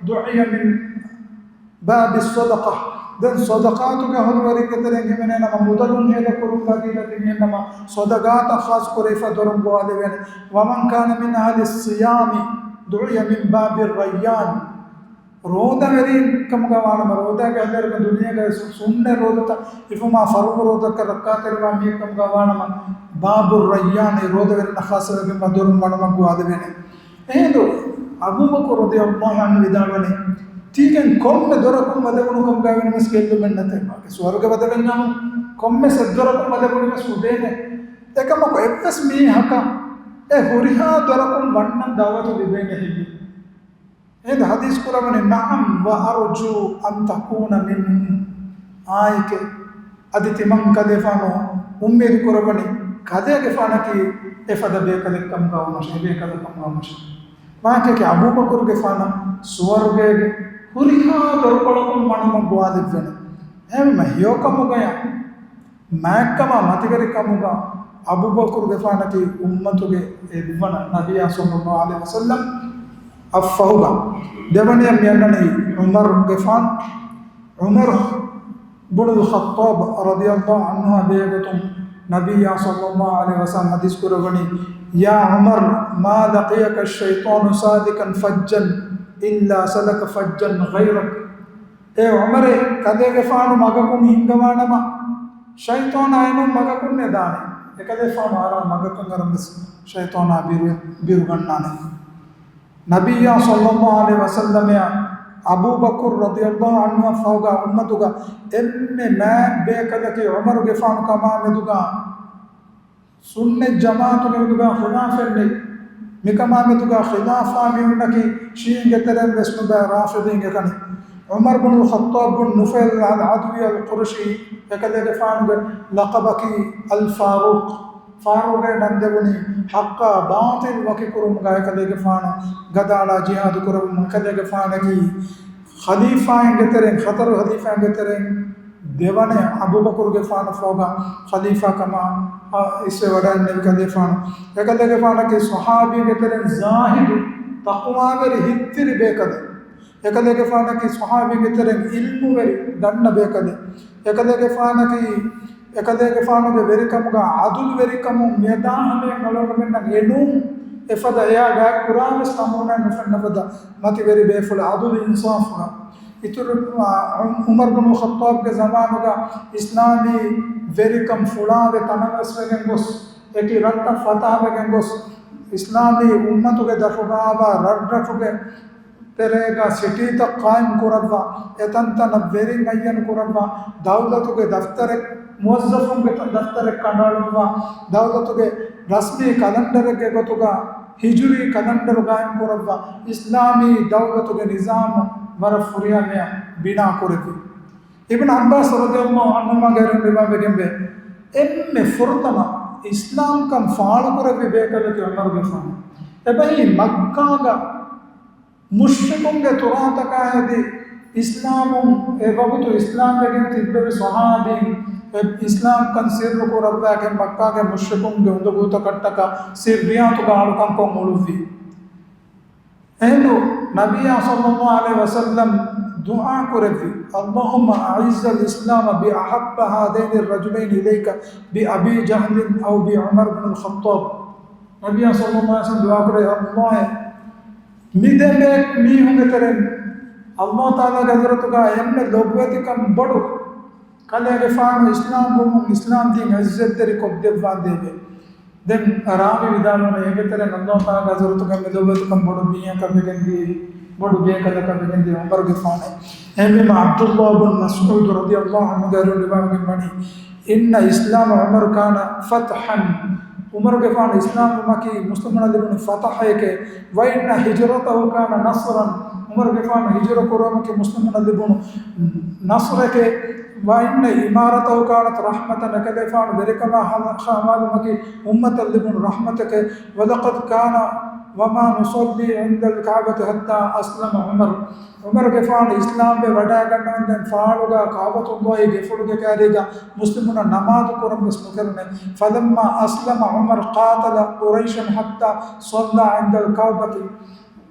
دعي من باب الصدقة، ދެން ޞަދަޤާތުގެ އަހުލުވެރިންގެ ތެރެއިން ހިމެނޭނަމަ، މުދަލުން ހޭދަކުރުން ގަދީލަ ތިމީހެންނަމަ، ޞަދަޤާތަށް ޚާއްޞަކުރެވިފަ ދޮރުން ގޮވާލެވޭނެ. ومن كان من أهل الصيام دعي من باب الريان، ރޯދަވެރިން ކަމުގަ ވާނަމަ، ރޯދާގެ އަހުލުވެރިން ދުނިޔޭގަ ސު-، ސުންނަތް ރޯދަތައް ހިފުމާ، ފަރުޟު ރޯދަކަށް ރައްކާތެރިވާ މީހެއް ކަމުގަ ވާނަމަ، باب الريان، ރޯދަވެރިންނަށް ޚާއްޞަވެގެންވާ ދޮރުން ވަނުމަށް ގޮވާލެވޭނެ. އެހިނދު އަބޫބަކުރު ރަޟިޔަﷲ ޢަންހު ވިދާޅުވަނީ، ތީގެން ކޮންމެ ދޮރަކުން ވަދެވުނު ކަމުގައި ވީނަމަވެސް ގެއްލުމެއް ނެތޭ. ސުވަރުގެ ވަދެވެންޏާމު ކޮންމެސް އެއް ދޮރަކުން ވަދެވުނީވެސް ނުދޭނެ. އެކަމަކު އެއްވެސް މީހަކަށް އެ ހުރިހާ ދޮރަކުން ވަންނަން ދަޢުވަތު ލިބޭނެ ހެއްޔެވެ؟ އެހިނދު ޙަދީޘް ކުރައްވަނީ، نعم وأرجو أن تكون منهم. އާނއެކޭ، އަދި ތިމަން ކަލޭގެފާނު އުއްމީދު ކުރައްވަނީ، ކަލޭގެފާނަކީ އެފަދަ ބޭކަލެއް ކަމުގަ ވުމަށް، އެ ބޭކަލަކަށް ވުމަށް. މާނައަކީ އަބޫބަކުރުގެފާނަށް ސުވަރުގޭގެ ހުރިހާ ދޮރުކޮޅަކުން ވަނުމަށް ގޮވާލެއްވޭނެ. އެހެންވީމަ ހެޔޮކަމުގަޔަށް މާތްކަމާ މަތިވެރިކަމުގަ އަބޫބަކުރުގެފާނަކީ އުއްމަތުގެ އެއްވަނަ ނަބިއްޔާ ޞައްލަﷲ ޢަލައިހި ވަސައްލަމް އަށްފަހުގަ. ދެވަނަޔަށް މިއަންނަނީ ޢުމަރުގެފާނު، ޢުމަރު ބުނުލް ޚައްޠާބް ރަޟިޔަﷲ ޢަންހުއާ ބެހޭގޮތުން ނަބިއްޔާ ޞައްލަﷲ ޢަލައިހި ވަސައްލަމް ޙަދީޘް ކުރައްވަނީ، يا عمر ما لقيك الشيطان سالكا فجا إلا سلك فجا غيرك. އޭ ޢުމަރޭ، ކަލޭގެފާނު މަގަކުން ހިންގަވާނަމަ، ޝައިޠާނާ އެނޫން މަގަކުންނޭ ދާނެ. އެކަލޭގެފާނު އަރާ މަގަކަށް އަރަން ވެސް ޝައިޠާނާ ބިރު، ބިރުގަންނާނެ. ނަބިއްޔާ ޞައްލަﷲ ޢަލައިހި ވަސައްލަމައަށް އަބޫބަކުރު ރަޟިޔަﷲ ޢަންހުއަށްފަހުގަ އުއްމަތުގަ އެންމެ މާތް ބޭކަލަކީ ޢުމަރުގެފާނު ކަމާމެދުގަ ސުންނަތް ޖަމާޢަތުގެ މެދުގަ ޚިލާފެއް ނެތް. މިކަމާ މެދުގަ ޚިލާފާ މީހުންނަކީ ޝީޢީންގެ ތެރެއިން ވެސް ނުބައި ރާފިޟީންގެ ކަނި. ޢުމަރު ބުނުލް ޚައްޠާބް ބުން ނުފައިލް އަލް ޢަދުވީ އަލް ޤުރަޝީ، އެކަލޭގެފާނުގެ ލަޤަބަކީ އަލް ފާރޫޤް. ފާރުގައި ނަން ދެވުނީ ޙައްޤާ ބާޠިލް ވަކިކުރުމުގަ. އެކަލޭގެފާނު ގަދައަޅާ ޖިހާދު ކުރެވުމުން އެކަލޭގެފާނަކީ ޚަލީފާއިންގެ ތެރެއިން، ހަތަރު ޚަލީފާއިންގެ ތެރެއިން ދެވަނަ އަބޫބަކުރުގެފާނު ފޯގަ ޚަލީފާ ކަމަށް އިސްވެ ވަޑައިންނެވި ކަލޭފާނު. އެކަލޭގެފާނަކީ ޞަޙާބީންގެ ތެރެއިން ޒާހިދު، ތަޤްވާވެރި، ހިތްތިރި ބޭކަލެއް. އެކަލޭގެފާނަކީ ޞަޙާބީންގެ ތެރެއިން ޢިލްމުވެރި، ދަންނަ ބޭކަލެއް. އެކަލޭގެފާނަކީ، އެކަލޭގެފާނުގެ ވެރިކަމުގަ ޢަދުލުވެރިކަމުން މިއަދާ ހަމަޔަށް އަޅުގަނޑުމެންނަށް އެނޫން އެފަދަ އެއާ ގާތް ކުރާވެސް ނަމޫނާ ނުފެންނަ ފަދަ މަތިވެރި ބޭފުޅެއް ޢަދުލު އިންސާފުގަ. އިތުރު، އާ، ޢުމަރު ބުނު ޚައްޠާބްގެ ޒަމާނުގަ އިސްލާމީ ވެރިކަން ފުޅާވެ ތަނަވަސްވެގެން ގޮސް، އެކި ރަށްތައް ފަތަހަވެގެން ގޮސް، އިސްލާމީ އުއްމަތުގެ ދަށުގައިވާ ރަށްރަށުގެ ތެރޭގަ ސިޓީތައް ޤާއިމް ކުރައްވާ، އެތަންތަނަށް ވެރިން އައްޔަނު ކުރައްވާ، ދައުލަތުގެ ދަފްތަރެއް، މުވައްޒަފުންގެ ތަ-، ދަފްތަރެއް ކަނޑައަޅުއްވާ، ދައުލަތުގެ ރަސްމީ ކަލަންޑަރެއްގެ ގޮތުގަ ހިޖުރީ ކަލަންޑަރު ޤާއިމް ކުރައްވާ، އިސްލާމީ ދައުލަތުގެ ނިޒާމު ވަރަށް ފުރިހަމަޔަށް ބިނާ ކުރެއްވި. އިބްނު ޢައްބާސް ރަޟިޔަﷲ ޢަންހުމާގެ އަރިހުން ރިވާވެގެންވޭ، އެންމެ ފުރަތަމަ އިސްލާމްކަން ފާޅުކުރެއްވި ބޭކަލަކީ ޢުމަރުގެފާނު. އެބަހީ މައްކާގަ މުޝްރިކުންގެ ތުރާތަކާ ހެދި އިސްލާމުން އެ ވަގުތު އިސްލާމްވެގެން ތިއްބެވި ޞަޙާބީން އެ އިސްލާމްކަން ސިއްރު ކުރައްވާގެން މައްކާގެ މުޝްރިކުންގެ އުނދަގޫތަކަށްޓަކާ ސިއްރިއްޔާތުގަ އަޅުކަންކޮށް އުޅުއްވި. އެހިނދު ނަބިއްޔާ ޞައްލައްލާހު ޢަލައިހި ވަސައްލަމް ދުޢާ ކުރެއްވި، اللهم أعز الإسلام بأحب هذين الرجلين إليك بأبي جهل أو بعمر بن الخطاب. ނަބިއްޔާ ޞައްލައްލާހު ޢަލައިހި ވަސައްލަމް ދުޢާ ކުރޭ، ﷲ އޭ، މި ދެ މީހުންގެ ތެރެއިން ﷲ ތަޢާލާގެ ޙަޟްރަތުގަ އެންމެ ލޮބުވެތިކަން ބޮޑު ކަލޭގެފާނު އިސްލާމް ވުމުން އިސްލާމް ދީން ޢިއްޒަތްތެރި ކޮށްދެއްވާނދޭވެ. ދެން ރާވީ ވިދާޅުވަނީ އޭގެ ތެރެއިން ﷲ ތަޢާލާގެ ޙަޟްރަތުގަ މި ލޮބުވެތިކަން ބޮޑު މީހަކަށް ވެގެންދިޔައީ، ބޮޑު ބޭކަލަކަށް ވެގެންދިޔަ ޢުމަރުގެފާނެ. އެހެންވީމަ ޢަބްދުﷲ ބުން މަސްޢޫދު ރަޟިޔަﷲ ޢަންހުގެ އަރިހުން ރިވާވެގެން ވަނީ، إن إسلام عمر كان فتحا، ޢުމަރުގެފާނު އިސްލާމްވުމަކީ މުސްލިމުންނަށް ލިބުނު ފަތަޙައެކޭ، وإن هجرته كان نصرا، ޢުމަރުގެފާނު ހިޖުރަ ކުރުވުމަކީ މުސްލިމުންނަށް ލިބުނު ނަޞްރެކޭ، وإن إمارته كانت رحمة، އެކަލޭފާނު ވެރިކަމާ ހަމަ-، ހަމަލުމަކީ އުއްމަތަށް ލިބުނު ރަޙްމަތެކޭ، ولقد كان وما نصلي عند الكعبة حتى أسلم عمر، ޢުމަރުގެފާނު އިސްލާމްވެ ވަޑައިގަންނަވަންދެން ފާޅުގަ ކަޢުބަތުﷲ ގެފުޅުގެ ކާރީގަ މުސްލިމުންނަށް ނަމާދު ކުރަން ވެސް ނުކެރުނެ. فلما أسلم عمر قاتل قريشا حتى صلى عند الكعبة،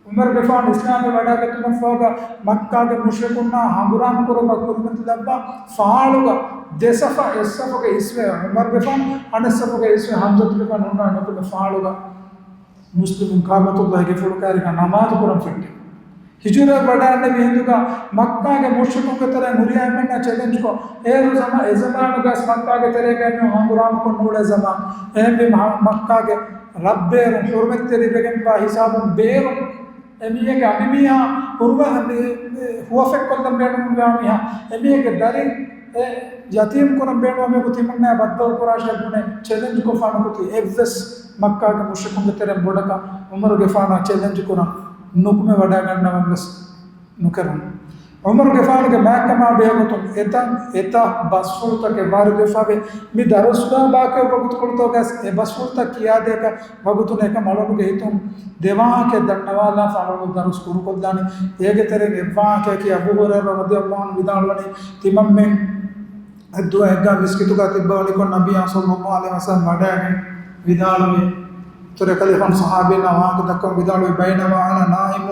ޢުމަރުގެފާނު އިސްލާމްވެ ވަޑައިގަތުމަށްފަހުގަ މައްކާގެ މުޝްރިކުންނާ ހަނގުރާމަ ކުރުމަށް ކުރިމަތިލައްވާ ފާޅުގަ ދެ ޞަފަށް އެއް ޞަފުގަ އިސްވެ ޢުމަރުގެފާނު، އަނެއް ޞަފުގަ އިސްވެ ޙަމްޒަތުގެފާނު ހުންނާނެ ނުކުމެ ފާޅުގަ މުސްލިމުން ކަޢުބަތުﷲ ގެފުޅު ކާރިގަ ނަމާދު ކުރަން ފެއްޓެވި. ހިޖުރަ ވަޑައިންނެވި ހިނދުގަ މައްކާގެ މުޝްރިކުންގެ ތެރެއިން ހުރިހާ އެންމެންނާ ޗެލެންޖްކޮށް، އޭރު ޒަމާ-، އެ ޒަމާނުގަ މައްކާގެ ތެރޭގަ އެމީހުން ހަނގުރާމަކޮށް ނޫޅޭ ޒަމާން. އެހެންވީމަ މައްކާގެ ރަށްބޭރުން ޙުރުމަތްތެރިވެގެންވާ ހިސާބުން ބޭރުން އެމީހެއްގެ އަނބިމީހާ ހުރުވަ-، ހުވަފެއްކޮށްލަން ބޭނުންވާ މީހާ، އެމީހެއްގެ ދަރިން އެ ޔަތީމް ކުރަން ބޭނުންވާ މީހަކު ތިމަންނާ ބައްދަލުކުރާށޭ ބުނެ ޗެލެންޖްކޮށްފާނު ކުތީ އެއްވެސް މައްކާގެ މުޝްރިކުންގެ ތެރެއިން ބޮޑަކަށް ޢުމަރުގެފާނާ ޗެލެންޖް ކުރަން ނުކުމެ ވަޑައިގަންނަވަން ވެސް ނުކެރުނު. ޢުމަރުގެފާނުގެ މާތްކަމާ ބެހޭގޮތުން އެތައް، އެތައް ބަސްފުޅުތަކެއް ވާރިދުވެފަވޭ. މި ދަރުސްގަ ބާކީ ވަގުތުކޮޅުތަކުގަސް އެ ބަސްފުޅުތައް ކިޔާދޭކަށް ވަގުތު ނެތް ކަމަށް އަޅުގަނޑުގެ ހިތުން ދެވާހަކައެއް ދަންނަވާލާފަ އަޅުގަނޑު ދަރުސް ކުރުކޮށްލާނީ. އޭގެ ތެރެއިން އެއްވާހަކައަކީ އަބޫ ހުރައިރާ ރަޟިޔަﷲ ޢަންހު ވިދާޅުވަނީ ތިމަންމެން އެއްދުވަހެއްގަ މިސްކިތުގަ ތިއްބަވަނިކޮށް ނަބިއްޔާ ޞައްލައްލާހު ޢަލައިހި ވަސައްލަމް ވަޑައިގެން ވިދާޅުވި. އިތުރަށް ކަލޭފާނު ޞަޙާބީންނާ ވާހަކަ ދައްކަވަން ވިދާޅުވި، بينما أنا نائم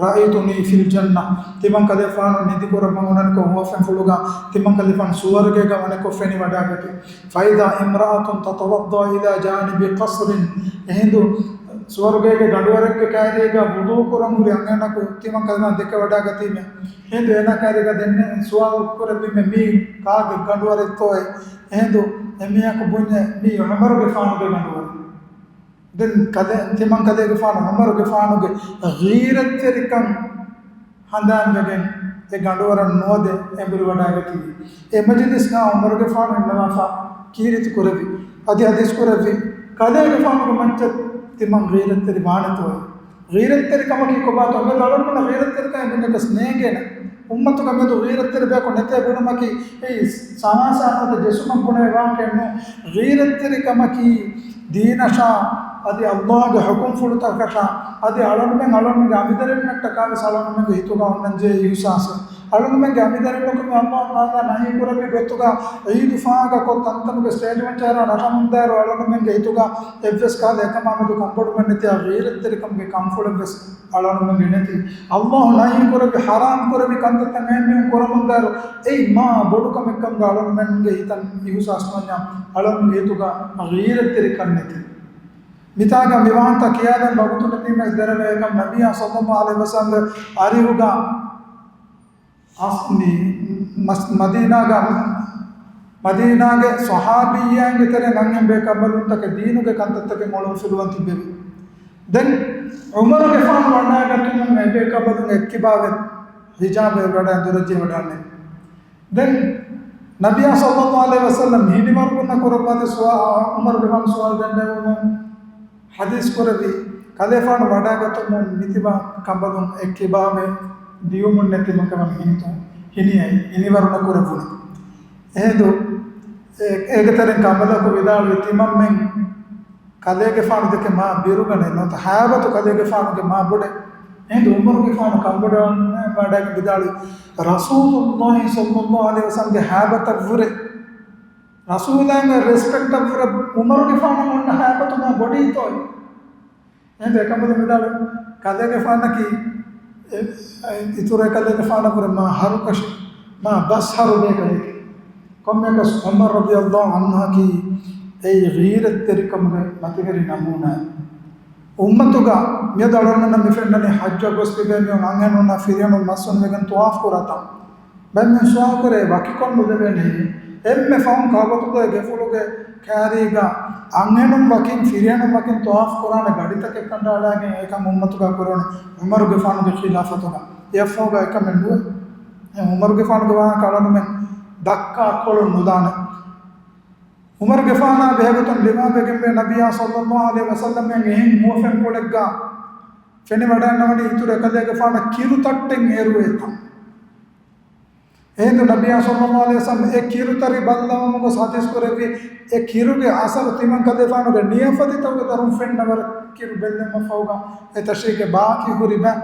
رأيتني في الجنة، ތިމަން ކަލޭފާނު ނިދިކުރައްވަން އުޅެނިކޮށް ހުވަފެންފުޅުގަ ތިމަން ކަލޭފާނު ސުވަރުގޭގަ ވަނިކޮށް ފެނިވަޑައިގަތީ. فإذا امرأة تتوضأ إلى جانب قصر، އެހިނދު ސުވަރުގޭގެ ގަނޑުވަރެއްގެ ކާރީގަ ވުޟޫ ކުރަން ހުރި އަންހެނަކު ތިމަން ކަލޭފާނު ދެކެވަޑައިގަތީމެ. އެހިނދު އޭނާ ކާރީގަ ދެންނެވި ސުވާލު ކުރެއްވީމެ މީ ކާގެ ގަނޑުވަރެއްތޯއޭ؟ އެހިނދު އެމީހަކު ބުންޏެ މީ ޢުމަރުގެފާނުގެ ގަނޑުވަރެއް. ދެން ކަލޭ-، ތިމަން ކަލޭގެފާނު ޢުމަރުގެފާނުގެ ޣީރަތްތެރިކަން ހަނދާންވެގެން އެ ގަނޑުވަރަށް ނުވަދެ އެނބުރިވަޑައިގަތީ. އެ މަޖިލިސްގަ ޢުމަރުގެފާނު އިންނަވާފަ ކީރިތި ކުރެއްވި. އަދި ޙަދީޘް ކުރެއްވި، ކަލޭގެފާނުގެ މައްޗަށް ތިމަން ޣީރަތްތެރި ވާނެތޯއޭ؟ ޣީރަތްތެރިކަމަކީ ކޮބާތޯ؟ އަޅުގަނޑަށް ޣީރަތްތެރިކަން އެނގޭނެ. އުއްމަތުގަ މެދު ޣީރަތްތެރި ބަޔަކު ނެތޭ ބުނުމަކީ އެއީ ސަމާސާ ނުވަތަ ޖެއްސުމަށް ބުނެވޭ ވާހަކައެއް ނޫން. ޣީރަތްތެރިކަމަކީ ދީނަށާ އަދި ﷲ ގެ ޙުކުމްފުޅުތަކަށާ އަދި އަޅަންމެން އަޅަންމެންގެ އަނބިދަރިންނަށްޓަކާވެސް އަޅަންމެންގެ ހިތުގަ އޮންނަންޖެހޭ އިހުސާސް. އަޅަންމެންގެ އަނބިދަރިންނަކު ﷲ ތަޢާލާ ނަހީ ކުރެއްވި ގޮތުގަ ޢީދު ފާހަގަކޮށް ތަންތަނުގެ ސްޓޭޖް ވަންޗާރާ ނަށަމުންދާއިރު އަޅަންމެންގެ ހިތުގަ އެއްވެސް ކަހަލަ އެކަމާމެދު ކަންބޮޑުމެއްނެތި ޣީރަތްތެރިކަމުގެ ކަންފުޅެއްވެސް އަޅަންމެންގެ ނެތި. ﷲ ނަހީ ކުރެއްވި ޙަރާމް ކުރެއްވި ކަންތައްތައް އެހެންމީހުން ކުރަމުންދާއިރު އެއީ މާ ބޮޑު ކަމެއްކަމުގަ އަޅަންމެންގެ ހިތަށް އިހުސާސް ނުވަންޏާ އަޅަންމެންގެ ހިތުގަ ޣީރަތްތެރިކަން ނެތި. މިތާގަ މިވާހަކަ ކިޔާލަން ވަގުތު ނެތީމަ ދެރަވެ އެކަމް ނަބިއްޔާ ޞައްލައްލާހު ޢަލައިހި ވަސައްލަމްގެ އަރިހުގަ އަސް-، މި މަސް-، މަދީނާގަ، މަދީނާގެ ޞަޙާބިއްޔާގެ ތެރެއިން އަންހެން ބޭކަނބަލުންތަކެއް ދީނުގެ ކަންތައްތަކެއް އޮޅުންފިލުވަން ތިއްބެވި. ދެން ޢުމަރުގެފާނު ވަޑާގަތުމުން އެބޭކަނބަލުން އެއްކިބާވެ ޙިޖާބެއް ވަޑައި ދުރަށް ޖެހިވަޑައިންނެވި. ދެން ނަބިއްޔާ ޞައްލައްލާހު ޢަލައިހި ވަސައްލަމް ހިނިވަރު ބުންޏަކު ރައްވާތި ސުވާ-، ޢުމަރުގެފާނު ސުވާލު ދެންނެވުމުން ޙަދީޘް ކުރެއްވި، ކަލޭފާނު ވަޑާގަތުމުން މިތިބާ ކަނބަލުން އެއްކިބާވެ ދިޔުމުންނެތި މަކަމަށް ހިނިތުން ހިނިއައި ހިނިވަރު ނުކުރެވުނު. އެހިނދު އޭ-، އޭގެ ތެރެއިން ކަނބަލަކު ވިދާޅުވި ތިމަންމެން ކަލޭގެފާނު ދެކެ މާ ބިރުގަނެ ނުވަތަ ހައިބަތު ކަލޭގެފާނުގެ މާ ބޮޑެ. އެހިނދު ޢުމަރުގެފާނު ކަނބޮޑުވަން ވަޑައިގެން ވިދާޅުވި، ރަސޫލުﷲ ޞައްލައްލާހު ޢަލައިހި ވަސައްލަމްގެ ހައިބަތަށްވުރެ، ރަސޫލާގެ ރެސްޕެކްޓަށްވުރެ ޢުމަރުގެފާނަށް އޮންނަ ހައިބަތު މާ ބޮޑީތޯއޭ. އެހިނދު އެކަނބަލުން ވިދާޅުވި، ކަލޭގެފާނަކީ އެ-، އެ-، އިތުރު އެކަލޭގެފާނަށްވުރެ މާ ހަރުކަށި، މާ ބަސް ހަރު ބޭކަލެކެވެ. ކޮންމެއަކަސް ޢުމަރު ރަޟިޔަﷲ ޢަންހުއަކީ އެއީ ޣީރަތްތެރިކަމުގެ މަތިވެރި ނަމޫނާއެއް. އުއްމަތުގަ މިއަދު އަޅުގަނޑުމެންނަށް މި ފެންނަނީ ޙައްޖަށް ގޮސް ތިބޭ މީހުން އަންހެނުންނާ ފިރިހެނުން މައްސުން ވެގެން ޠަވާފު ކުރާތާ. ބައެއް މީހުން ސުވާލު ކުރޭ ވަކިކޮށް ނުދެވޭނެ. އެންމެ ފަހުން ކަޢުބަތުﷲގެ ގެފުޅުގެ ކައިރީގަ އަންހެނުން ވަކިން ފިރިހެނުން ވަކިން ޠަވާފު ކުރާނެ ގަޑިތަކެއް ކަނޑައަޅާގެން އެކަން އުއްމަތުގަ ކުރެވުނު ޢުމަރުގެފާނުގެ ޚިލާފަތުގަ. އެއަށްފަހުގަ އެކަމެއް ނުވޭ. އެ ޢުމަރުގެފާނުގެ ވާހަކަ އަޅަންމެން ދައްކާ ކޮޅުން ނުދާނެ. ޢުމަރުގެފާނާ ބެހޭގޮތުން ރިވާވެގެންވޭ ނަބިއްޔާ ޞައްލައްލާހު ޢަލައިހި ވަސައްލަމް އެހެން ހުވަފެންފުޅެއްގަ ފެނިވަޑައިންނަވަނީ އިތުރު އެކަލޭގެފާނަށް ކިރުތައްޓެއް އޭރުވޭތަން. އެހިނދު ނަބިއްޔާ ޞައްލައްލާހު ޢަލައިހި ވަސައްލަމް އެ ކިރުތަރި ބައްލަވަމުން ގޮސް ޙަދީޘް ކުރެއްވި، އެ ކިރުގެ އަސަރު ތިމަން ކަލޭފާނުގެ ނިޔަފަތިތަކުގެ ދަރުން ފެންނަވަރަށް ކިރު ބެއްލެވުމަށްފަހުގަ އެ ތަށީގެ ބާކީ ހުރި ބައި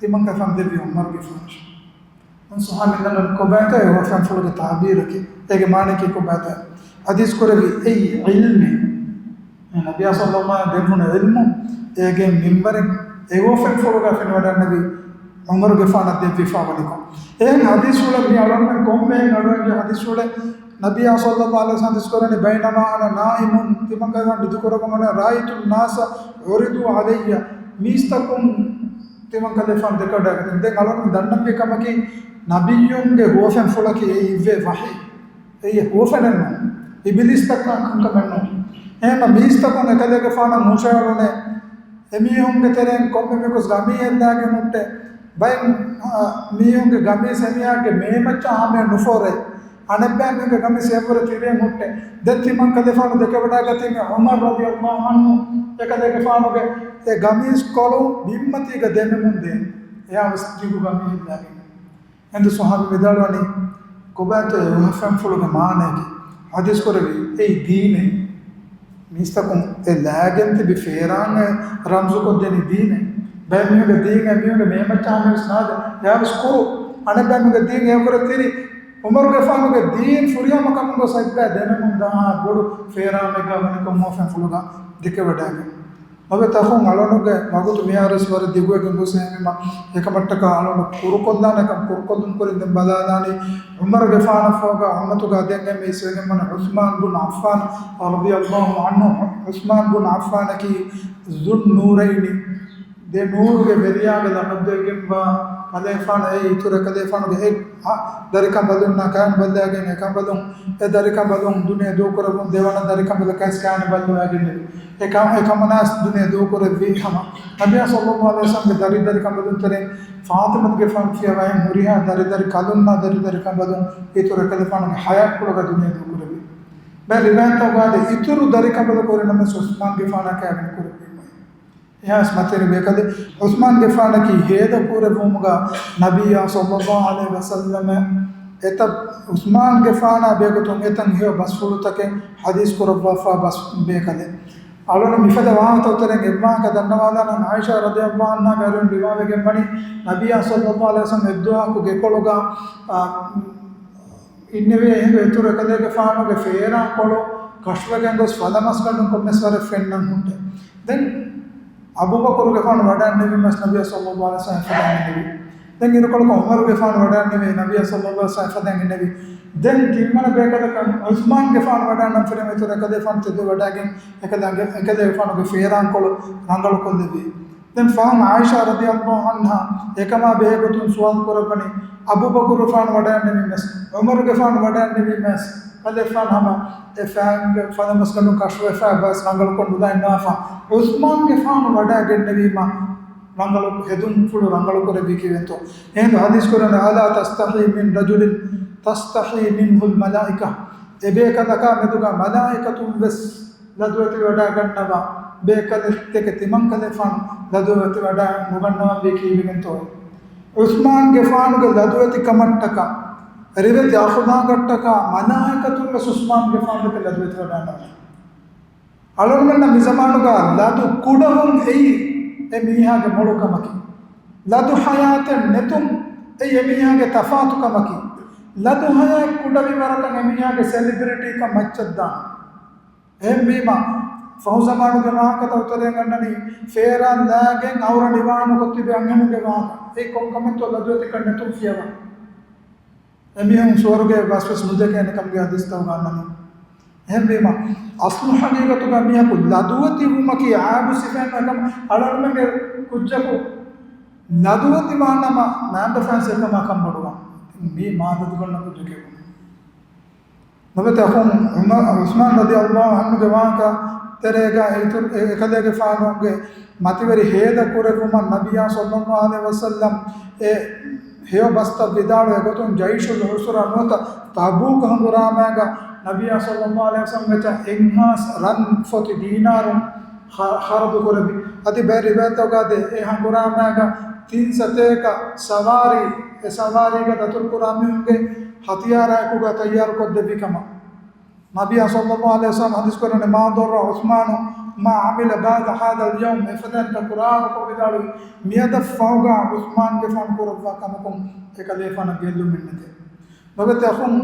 ތިމަން ކަލޭފާނު ދެއްވި ޢުމަރުގެފާނަށް. އަން ޞަޙާބީންނަށް ކޮބާތޯ އެ ހުވަފެންފުޅުގެ ތަޢުބީރަކީ؟ އޭގެ މާނައަކީ ކޮބާތޯ؟ ޙަދީޘް ކުރެއްވި އެއީ ޢިލްމެއް. ނަބިއްޔާ ޞައްލައްލާހު ޢަލައިހި ވަސައްލަމަށް ދެއްވުނު ޢިލްމު އޭގެ މިންވަރެއް އެ ހުވަފެންފުޅުގަ ފެނިވަޑައިންނެވި ޢުމަރުގެފާނަށް ދެއްވިފަ ވަނިކޮށް. އެހެން ޙަދީޘްފުޅެއް މި އަޅުގަނޑުމެން ކޮންމެހެން އަޑުއެންގެ ޙަދީޘްފުޅެއް ނަބިއްޔާ ޞައްލައްލާހު ޢަލައިހި ވަސައްލަމް ޙަދީޘް ކުރަނީ، "بينما أنا نائم" ތިމަންކަލޭފާނު ދިގުކުރައްވަމުން، "رأيت الناس عرضوا علي" މީސްތަކުން ތިމަންކަލޭފާނު ދެކެވަޑައިގަތީ. ދެން އަޅުގަނޑު ދަންނަންވީ ކަމަކީ، ނަބިއްޔުންގެ ހުވަފެންފުޅަކީ އެ އިއްވޭ ވަޙީ. އެއީ ހުވަފެނެއް ނޫން. އިބިލީސްތަކާ ކަންކަމެއް ނޫން. އެހެންމަ މީސްތަކުން އެކަލޭގެފާނަށް ހުށަހެޅުނޭ، އެމީހުންގެ ތެރެއިން ކޮންމެ މީހަކު ގަމީ އެއްލާގެން ހުއްޓޭ. ބައެއް، އާ، މީހުންގެ ގަމީސް އެމީހާގެ މޭމައްޗާ ހަމަޔަށް ނުފޯރޭ. އަނެއްބައި މީހުންގެ ގަމީސް އެއަށްވުރެ ތިރިއެއް ހުއްޓޭ. ދެން ތިމަން ކަލޭފާނު ދެކެވަޑައިގަތީމެ ޢުމަރު ރަޟިޔަﷲ ޢަންހު އެކަލޭގެފާނުގެ އެ ގަމީސް ކޮޅު ބިންމަތީގަ ދެމެމުން ދޭ. އެއާވެސް ދިގު ގަމީ އެއްލާގެން. އެހިނދު ޞަޙާބީ ވިދާޅުވަނީ، ކޮބާތޯ އެ ހުވަފެންފުޅުގެ މާނައަކީ؟ ޙަދީޘް ކުރެއްވި އެއީ ދީނޭ. މީސްތަކުން އެ ލާގެން ތިބި ފޭރާން އެ ރަމްޒުކޮށްދެނީ ދީނޭ. ބައެއް މީހުންގެ ދީން އެ މީހުންގެ މޭމައްޗާ ހަމަޔަށް ނާދޭ. އެއާވެސް ކުރު. އަނެއްބައި މީހުންގެ ދީން އެއަށްވުރެ ތިރި. ޢުމަރުގެފާނުގެ ދީން ފުރިހަމަ ކަމުން ގޮސް އެއްބައި ދެމެމުން ދާ ބޮޑު ފޭރާމެއްގަ ވަނިކޮށް ހުވަފެންފުޅުގަ ދެކެވަޑައިގެން. އޮވެ ތަފުން އަޅުގަނޑުގެ ވަގުތު މިހާރުވެސް ވަރަށް ދިގުވެގެން ގޮސް އެހެންވީމަ، އެކަމަށްޓަކާ އަޅުގަނޑު ކުރުކޮށްލާނެ ކަން ކުރުކޮށްލުން ކުރިން ދެން ބަލާލާނީ، ޢުމަރުގެފާނަށްފަހުގަ އުއްމަތުގަ ދެން އެންމެ އިސްވެގެންވަނީ ޢުޘްމާން ބުން ޢައްފާން ރަޟިޔަﷲ ޢަންހު. ޢުޘްމާން ބުން ޢައްފާނަކީ ޛުއްނޫރައިނި، ދެ ނޫރުގެ ވެރިޔާގެ ލަޤަބު ދެވިގެންވާ ކަލޭފާނު. އެ އިތުރު ކަލޭފާނުގެ އެއް އަށް ދަރިކަނބަލުންނާ ކައިން ބައްލަވައިގެން އެކަނބަލުން، އެ ދަރިކަނބަލުން ދުނިޔެ ދޫކުރެއްވުން ދެވަނަ ދަރިކަނބަލަކަށް ކައިން ބައްލަވައިގެންނެވި. އެކަ-، އެކަމަނާސް ދުނިޔެ ދޫކުރެއްވީ ހަމަ. ނަބިއްޔާ ޞައްލައްލާހު ޢަލައިހި ވަސައްލަމްގެ ދަރި ދަރިކަނބަލުން ތެރެއިން ފާޠިމަތުގެފާނު ފިޔަވައި ހުރިހާ ދަރި ދަރި ކަލުންނާ ދަރި ދަރި ކަނބަލުން އިތުރު އެކަލޭފާނުގެ ޙަޔާތްޕުޅުގަ ދުނިޔެ ދޫކުރެއްވި. ބައެއް ރިވާޔަތްތަކުގައި އިތުރު ދަރިކަނބަލު ކުރިނަމަވެސް ޢުޘްމާންގެފާނާ ކައިވެނި ކުރެއްވީމަ. އެހާސް މަތިން ބޭކަލެއް ޢުޘްމާންގެފާނަކީ ހޭދަ ކުރެއްވުމުގަ ނަބިއްޔާ ޞައްލައްލާހު ޢަލައިހި ވަސައްލަމަށް އެތައް ޢުޘްމާންގެފާނާ ބެހޭގޮތުން އެތަން ހެޔޮ ބަސްފުޅުތަކެއް ޙަދީޘް ކުރައްވާފާ ބަސް ބޭކަލެއް. އަޅުން މިފަދަ ވާހަކަތައް ތެރެއިން އެއްވާހަކަ ދަންނަވާލާނަން. ޢާއިޝާ ރަޟިޔަﷲ ޢަންހާގެ އަރިހުން ރިވާވެގެން ވަނީ، ނަބިއްޔާ ޞައްލަﷲ ޢަލައިހި ވަސައްލަމް އެއްދުވަހަކު ގެކޮޅުގަ، އާ، އިންނެވި އެހިނދު އިތުރު އެކަލޭގެފާނުގެ ފޭރާން ކޮޅު ކަށުވެގެން ގޮސް ފަލަމަސްގަނޑުން ކޮންމެސް ވަރެއް ފެންނަން ހުއްޓެ. ދެން އަބޫބަކުރުގެފާނު ވަޑައިންނެވީމަސް ނަބިއްޔާ ޞައްލަﷲ ޢަލައިހި ވަސައްލަމް އެފަދައިން އިންނެވި. ދެން އިރުކޮޅަކަށް ޢުމަރުގެފާނު ވަޑައިންނެވި، ނަބިއްޔާ ޞައްލަﷲ ޢަލައިހި ވަސައްލަމް އެފަދައިން އިންނެވި. ދެން ތިންވަނަ ބޭކަލަކަށް ޢުސްމާންގެފާނު ވަޑައިންނަން ފިރިހެން އިތުރު އެކަލޭފާނު ތެދުވެ ވަޑައިގެން އެކަލޭގެ، އެކަލޭގެފާނުގެ ފޭރާންކޮޅު ރަނގަޅުކޮށްލެއްވި. ދެން ފަހުން ޢާއިޝާ ރަޟިޔަﷲ ޢަންހާ އެކަމާ ބެހޭގޮތުން ސުވާލު ކުރައްވަނީ، އަބޫބަކުރުގެފާނު ވަޑައިންނެވީމަސް، ޢުމަރުގެފާނު ވަޑައިންނެވީމަސް، އެކަލޭފާނު ހަމަ އެ ފޭރާންގެ ފަލަމަސްގަނޑުން ކަށުވެފަ ބަސް ރަނގަޅުކޮށް ނުލައިންނާފަ، ޢުސްމާންގެފާނު ވަޑައިގެންނެވީމަ، ރަނގަޅު ހެދުންފުޅު ރަނގަޅު ކުރެއްވީ ކީއްވެތޯ؟ އެހިނދު ޙަދީޘް ކުރަން، "ألا تستحي من رجل تستحي منه الملائكة." އެބޭކަލަކާ މެދުގަ މަލާއިކަތުން ވެސް ލަދުވެތި ވަޑައިގަންނަވާ ބޭކަލެއް ތެކެ ތިމަންކަލޭފާނު ލަދުވެތި ވަޑައި ނުގަންނަވަންވީ ކީއްވެގެންތޯ؟ ޢުސްމާންގެފާނުގެ ލަދުވެތި ކަމަށްޓަކާ، ރިވެތި އަޚުލާގަށްޓަކާ މަލާއިކަތުން ވެސް ޢުސްމާންގެފާނުގެ ލަދުވެތި ވަޑައިގަންނަވާ. އަޅުގަނޑުމެންނަށް މިޒަމާނުގަ ލަދު ކުޑަވުން އެއީ އެ މީހާގެ މޮޅު ކަމަކީ. ލަދު ޙަޔާތެއް ނެތުން އެއީ އެ މީހާގެ ތަފާތު ކަމަކީ. ލަދު ޙަޔާތް ކުޑަވި ވަރަކަށް އެ މީހާގެ ސެލިބްރިޓީކަން މައްޗަށް ދާނެ. އެހެންވީމަ، ފަހު ޒަމާނުގެ ވާހަކަތައް ތެރެއިން އަންނަނީ، ފޭރާން ލާގެން އައުރަ ނިވާނުކޮށް ތިބި އަންހެނުންގެ ވާހަކަ. އެ ކޮންކަމެއްތޯ ލަދުވެތިކަން ނެތުން ފިޔަވާ. އެމީހުން ސުވަރުގެ ވަސްވެސް ނުދެކޭނެ ކަމުގެ ޙަދީޘްތަކުގަ އަންނަނީ. އެހެންވީމަ، އަސްލު ޙަޤީޤަތުގަ މީހަކު ލަދުވެތި ވުމަކީ ޢައިބު ސިފައެއް ނޫން. އެކަމަކު އަޅުގަނޑުމެންގެ ކުއްޖަކު ލަދުވެތި ވާނަމަ މައިންބަފައިން ސެކަމާ ކަންބޮޑުވާ. މީ މާދަދުގަންނަ ކުއްޖެކޭ. ނުވަތަ އަޚުން ޢުމަ-، ޢުސްމާން ރަޟިޔަﷲ ޢަންހުގެ ވާހަކަ ތެރޭގަ އިތުރު އެ-، އެކަލޭގެފާނުގެ މަތިވެރި ހޭދަ ކުރެއްވުމަށް ނަބިއްޔާ ޞައްލަﷲ ޢަލައިހި ވަސައްލަމް އެ ހެޔޮ ބަސްތައް ވިދާޅުވި ގޮތުން ޖައިޝުލް ޢުސްރާ ނުވަތަ ތަބޫކު ހަނގުރާމައިގަ ނަބިއްޔާ ޞައްލަﷲ ޢަލައިހި ވަސައްލަމް އެއްހާސް ރަން ފޮތި ދީނާރުން ޚަ-، ޚަރަދު ކުރެއްވި. އަދި ބައެއް ރިވާޔަތްތަކުގަ ދޭ އެ ހަނގުރާމައިގަ ތިން ސަތޭކަ ސަވާރީ، އެ ސަވާރީގަ ދަތުރުކުރާ މީހުންގެ ހަތިޔާރާއެކުގަ ތައްޔާރުކޮށްދެއްވި ކަމަށް. ނަބިއްޔާ ޞައްލަﷲ ޢަލައިހި ވަސައްލަމް ޙަދީޘް ކުރަނީ، "ما ضر عثمان ما عمل بعد هذا اليوم." އެފަދައިން ތަކުރާރުކޮށް ވިދާޅުވި، މިއަދަށް ފަހުގަ ޢުސްމާންގެފާނު ކުރައްވާ ކަމަކުން އެކަލޭފާނަށް ގެއްލުމެއް ނެތޭ. ނުވަތަ އަޚުން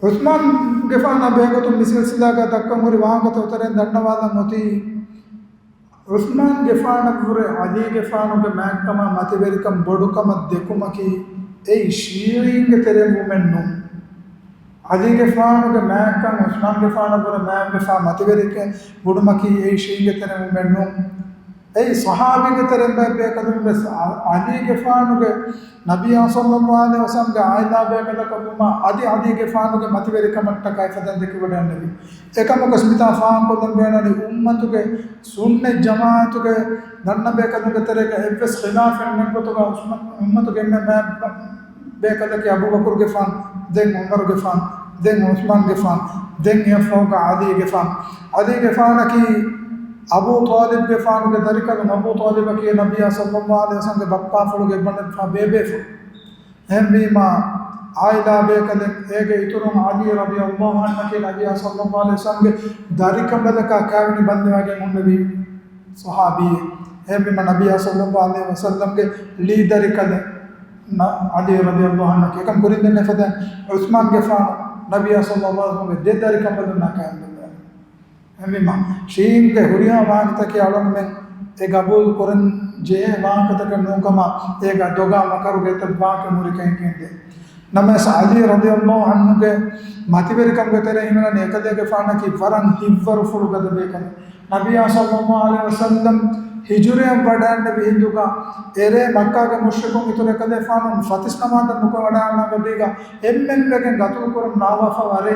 ޢުސްމާންގެފާނާ ބެހޭގޮތުން މި ސިލްސިލާގަ ދައްކަން ހުރި ވާހަކަތައް ތެރެއިން ދަންނަވާލަން އޮތީ، ޢުސްމާންގެފާނަށްވުރެ ޢަލީގެފާނުގެ މާތްކަމާ މަތިވެރިކަން ބޮޑުކަމަށް ދެކުމަކީ އެއީ ޝީޢީންގެ ތެރެއިން ވުމެއް ނޫން. ޢަލީގެފާނުގެ މާތްކަން ޢުސްމާންގެފާނަށްވުރެ މާތްވެފާ މަތިވެރިކަން ބޮޑުމަކީ އެއީ ޝީޢީންގެ ތެރެއިން ވުމެއް ނޫން. އެއީ ޞަޙާބީންގެ ތެރެއިން ބައެއް ބޭކަލުން ވެސް ޢަ-، ޢަލީގެފާނުގެ ނަބިއްޔާ ޞައްލަﷲ ޢަލައިހި ވަސައްލަމްގެ ޢާއިލާ ބޭކަލަކަށްވުމާ އަދި ޢަލީގެފާނުގެ މަތިވެރިކަމަށްޓަކާ އެފަދައިން ދެކިވަޑައިގެންނެވި. އެކަމަކުވެސް މިތާ ފާހަގަކޮށްލަން ބޭނުނީ އުއްމަތުގެ ސުންނަތް ޖަމާޢަތުގެ ދަންނަ ބޭކަލުންގެ ތެރޭގަ އެއްވެސް ޚިލާފެއް ނެތްގޮތުގަ އުސްމަ-، އުއްމަތުގެ އެންމެ މާތް ބޭކަލަކީ އަބޫބަކުރުގެފާނު، ދެން ޢުމަރުގެފާނު، ދެން ޢުސްމާންގެފާނު، ދެން އެއަށްފަހުގަ ޢަލީގެފާނު. ޢަލީގެފާނަކީ އަބޫ ޠާލިބްގެފާނުގެ ދަރިކަލުން، އަބޫ ޠާލިބަކީ ނަބިއްޔާ ޞައްލަﷲ ޢަލައިހި ވަސައްލަމްގެ ބައްޕާފުޅުގެ އެއްބަނޑުފާ ބޭބޭފުޅު. އެހެންވީމާ، ޢާއިލާ ބޭކަލެއް، އޭގެ އިތުރުން ޢަލީ ރަޟިޔަﷲ ޢަންހު ކީ ނަބިއްޔާ ޞައްލަﷲ ޢަލައިހި ވަސައްލަމްގެ ދަރިކަނބަލަކާ ކާވެނި ބައްލަވައިގެން ހުންނެވި ޞަޙާބީއެއް. އެހެންވީމަ، ނަބިއްޔާ ޞައްލަﷲ ޢަލައިހި ވަސައްލަމްގެ ލީ ދަރިކަލެއް ނަ-، ޢަލީ ރަޟިޔަﷲ ޢަންހު ކީ. އެކަމް ކުރިން ދެންނެވި ފަދައިން ޢުސްމާންގެފާނު ނަބިއްޔާ ޞައްލަﷲ ޢަލައިހި ވަސައްލަމްގެ ދެ ދަރިކަނބަލުންނާ ކާވެނި ބައްލަވައި. އެހެންވީމަ، ޝީޢީންގެ ހުރިހާ ވާހަކަތަކެއް އަޅުގަނޑުމެން އެ ގަބޫލު ކުރަން ޖެހޭ ވާހަކަތަކެއް ނޫންކަމަށް އޭގަ ދޮގާ މަކަރުގެ އެތައް ވާހަކަ ހުރި ކައިގެންދޭ. ނަމަވެސް ޢަލީ ރަޟިޔަﷲ ޢަންހުގެ މަތިވެރިކަމުގެ ތެރެއިން ހިމެނެނީ އެކަލޭގެފާނަކީ ވަރަށް ހިތްވަރުފުޅު ގަދަ ބޭކަލެއް. ނަބިއްޔާ ޞައްލަﷲ ޢަލައިހި ވަސައްލަމް ހިޖުރައަށް ވަޑައިންނެވި ހިނދުގަ އެރޭ މައްކާގެ މުޝްރިކުން އިތުރު އެކަލޭފާނުން ފަތިސް ނަމާދަށް ނުކުމެ ވަޑައިގަންނަވާ ގަދީގަ އެންމެންވެގެން ގަތުލު ކުރަން ރާވާފަ ވަރޭ.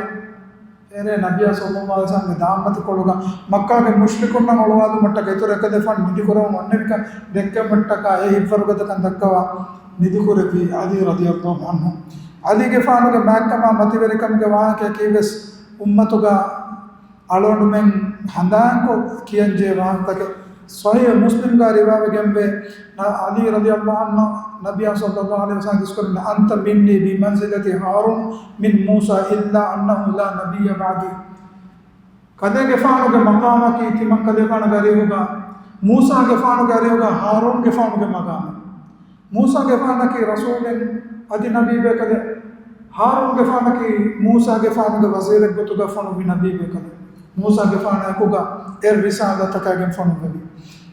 އެރޭ ނަބިއްޔާ ޞައްލަﷲ ޢަލައިހި ވަސައްލަމްގެ ދާންމަތިކޮޅުގަ މައްކާގެ މުޝްރިކުންނަށް އޮޅުވާލުމަށްޓަކައި އިތުރު އެކަލޭފާނު ނިދިކުރަމުން އޮންނެވިކަން ދެއްކެވުމަށްޓަކާ އެ ހިތްވަރުގަދަކަން ދައްކަވާ ނިދިކުރެއްވި ޢަލީ ރަޟިޔަﷲ ޢަންހު. ޢަލީގެފާނުގެ މާތްކަމާ މަތިވެރިކަމުގެ ވާހަކައަކީ ވެސް އުއްމަތުގަ އަޅުގަނޑުމެން ހަނދާންކޮށް ކިޔަންޖެހޭ ވާހަކަތަކެއް. ޞަޙީޙު މުސްލިމްގަ ރިވާވެގެންވޭ، ޢަލީ ރަޟިޔަﷲ ޢަންހު ނަބިއްޔާ ޞައްލަﷲ ޢަލައިހި ވަސައްލަމް ޙަދީޘް ކުރަނީ، "أنت مني بمنزلة هارون من موسى إلا أنه لا نبي بعدي." ކަލޭގެފާނުގެ މަޤާމަކީ ތިމަން ކަލޭގެފާނުގެ އަރިހުގަ، މޫސާގެފާނުގެ އަރިހުގަ ހާރޫންގެފާނުގެ މަޤާމެއް. މޫސާގެފާނަކީ ރަސޫލެއް، އަދި ނަބީ ބޭކަލެއް. ހާރޫންގެފާނަކީ މޫސާގެފާނުގެ ވަޒީރެއް ގޮތުގަ ފޮނުއްވި ނަބީ ބޭކަލެއް. މޫސާގެފާނާ އެކުގަ އެ ރިސާލަތަކާގެން ފޮނުއްވެވި.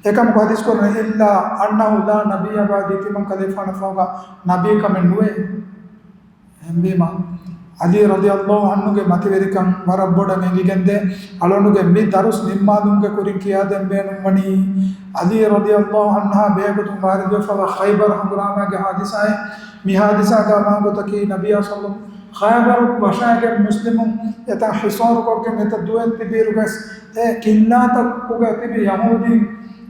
އެކަމަކު ޙަދީޘް ކުރަނީ، إلا أنه لا نبي بعدي، ތިމަން ކަލޭގެފާނާ ފަހުގަ ނަބީކަމެއް ނުވޭ. އެހެންވީމަ، ޢަލީ ރަޟިޔަﷲ ޢަންހުގެ މަތިވެރިކަން ވަރަށް ބޮޑަށް އެނގިގެންދޭ. އަޅުގަނޑުގެ މި ދަރުސް ނިންމާލުމުގެ ކުރިން ކިޔާދޭން ބޭނުންވަނީ، ޢަލީ ރަޟިޔަﷲ ޢަންހާ ބެހޭގޮތުން ވާރިދުވެފަވާ ޚައިބަރު ހަނގުރާމާގެ ޙާދިސާއެއް. މި ޙާދިސާގަ ވާ ގޮތަކީ، ނަބިއްޔާ ޞައްލަ، ޚައިބަރު ވަށާގެން މުސްލިމުން އެތަން ޙިޞާރުކޮށްގެން އެތައް ދުވެއް ތިބިއިރުވެސް، އެ ކިއްލާތަކުގަ ތިބި ޔަހޫދީން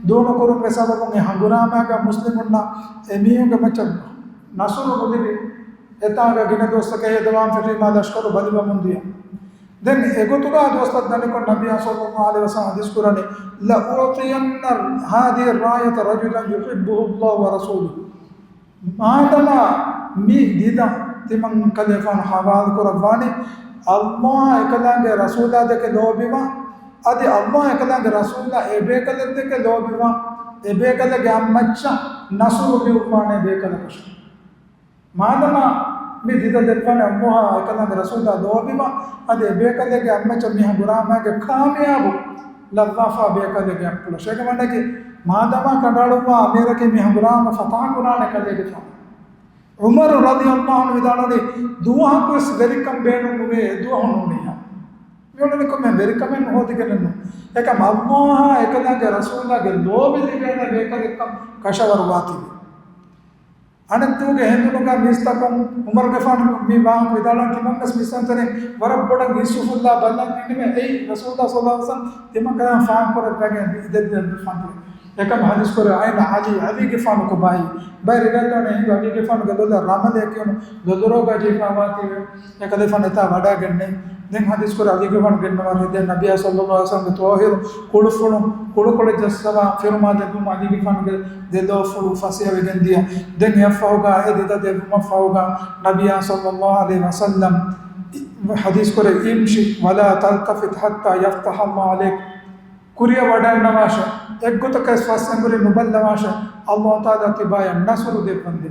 ދޫނުކުރުމުގެ ސަބަބުން އެ ހަނގުރާމާގަ މުސްލިމުންނަށް އެމީހުންގެ މައްޗަށް ނަޞްރު ނުލިބި، އެތާނގަ ގިނަ ދުވަސްތަކެއް ހޭދަވާން ފެށީމާ ލަޝްކަރު ބަލިވަމުން ދިޔަ. ދެން އެގޮތުގަ ދުވަސްތައް ދަނިކޮށް، ނަބިއްޔާ ޞައްލަﷲ ޢަލައިހި ވަސައްލަމަ ޙަދީޘް ކުރަނީ، لأعطين هذه الراية رجلا يحبه الله ورسوله. މާދަމާ މި ދިދަ ތިމަން ކަލޭފާނު ޙަވާލު ކުރައްވާނީ، ﷲ އާ އެކަލާނގެ ރަސޫލާ ދެކެ ލޯބިވާ، އަދި ﷲ އާ އެކަލާނގެ ރަސޫލާ އެބޭކަލެއް ދެކެ ލޯބިވާ، އެބޭކަލެއްގެ އަތްމައްޗަށް ނަޞްރު ލިޔުއްވާނޭ ބޭކަލަކަށެއް. މާދަމާ މި ދިދަ ދެއްވާނެ ﷲ އާ އެކަލާނގެ ރަސޫލާ ލޯބިވާ، އަދި އެބޭކަލެއްގެ އަތްމައްޗަށް މި ހަނގުރާމާގެ ކާމިޔާބު ލައްވާފާ ބޭކަލެއްގެ އަތްޕުޅަށް. އޭގެ މާނައަކީ، މާދަމާ ކަނޑައަޅުއްވާ އަމީރަކީ މި ހަނގުރާމަ ފަތަޙަ ކުރާނެ ކަލޭގެފާނު. ޢުމަރު ރަޟިޔަﷲ ޢަންހު ވިދާޅުވީ، ދުވަހަކުވެސް ވެރިކަން ބޭނުން ނުވޭ، އެ ދުވަހު ނޫނިއްޔާ. މިއުޅެނީ ކޮންމެ ވެރިކަމެއް ނުހޯދިގެނެއްނު. އެކަމް ﷲ އާ އެކަލާނގެ ރަސޫލާގެ ލޯބި ލިބޭނެ ބޭކަލެއްކަން ކަށަވަރު ވާތީވެ. އަނެއްދުވަހުގެ ހެނދުނުގަ މީސްތަކުން ޢުމަރުގެފާނު މި ވާހަކަ ވިދާޅުވަން ތިމަންވެސް މިސްތަންތަނެއް ވަރަށް ބޮޑަށް އިސްއުފުއްލާ ބަލަން އިނގިމެ އެއީ ރަސޫލާ ޞައްލަﷲ ޢަލައިހި ވަސައްލަމަ ތިމަން ކަލާނގެ ފާން ކުރެއްވިގެން އިދެއްދެއް ފަންތުރެ. އެކަމް ޙަދީޘް ކުރެ އައިނަ ޢަލީ، ޢަލީގެފާނު ކޮބާއީ؟ ބައެއް ރިވާޔަތުގަ އެނގޭ ޢަލީގެފާނުގެ ލޮލަށް ރަމަލޭ ކިޔުނު ލޮލުރޯގަ ޖެހިފާވާތީވެ. އެކަލޭފާނު އެތާ ވަޑައިގެންނެވި. ދެން ޙަދީޘް ކުރެ ޢަލީގެފާނު ގެންނަވާ ދެން ނަބިއްޔާ ޞައްލަﷲ ޢަލައިހި ވަސައްލަމަގެ ޠާހިރު ކުޅުފުޅު ކުޅުކޮޅެއް ޖައްސަވާ ފިރުމާ ލެއްވުމަށް ޢަލީގެފާނުގެ ދެލޯފުޅު ފަސޭހަވެގެން ދިޔަ. ދެން އެއަށްފަހުގަ އެ ދިދަ ދެއްވުމަށްފަހުގަ ނަބިއްޔާ ޞައްލަﷲ ޢަލައިހި ވަސައްލަމަ ޙަދީޘް ކުރެ، امش ولا تلتفت حتى يفتح الله عليك. ކުރިއަށް ވަޑައިންނަވާށޭ، އެއްގޮތަކަށް ފަސް އެނބުރި ނުބައްލަވާށޭ، ﷲ ތަޢާލާ ތިބާޔަށް ނަޞްރު ދެއްވަންދޭ.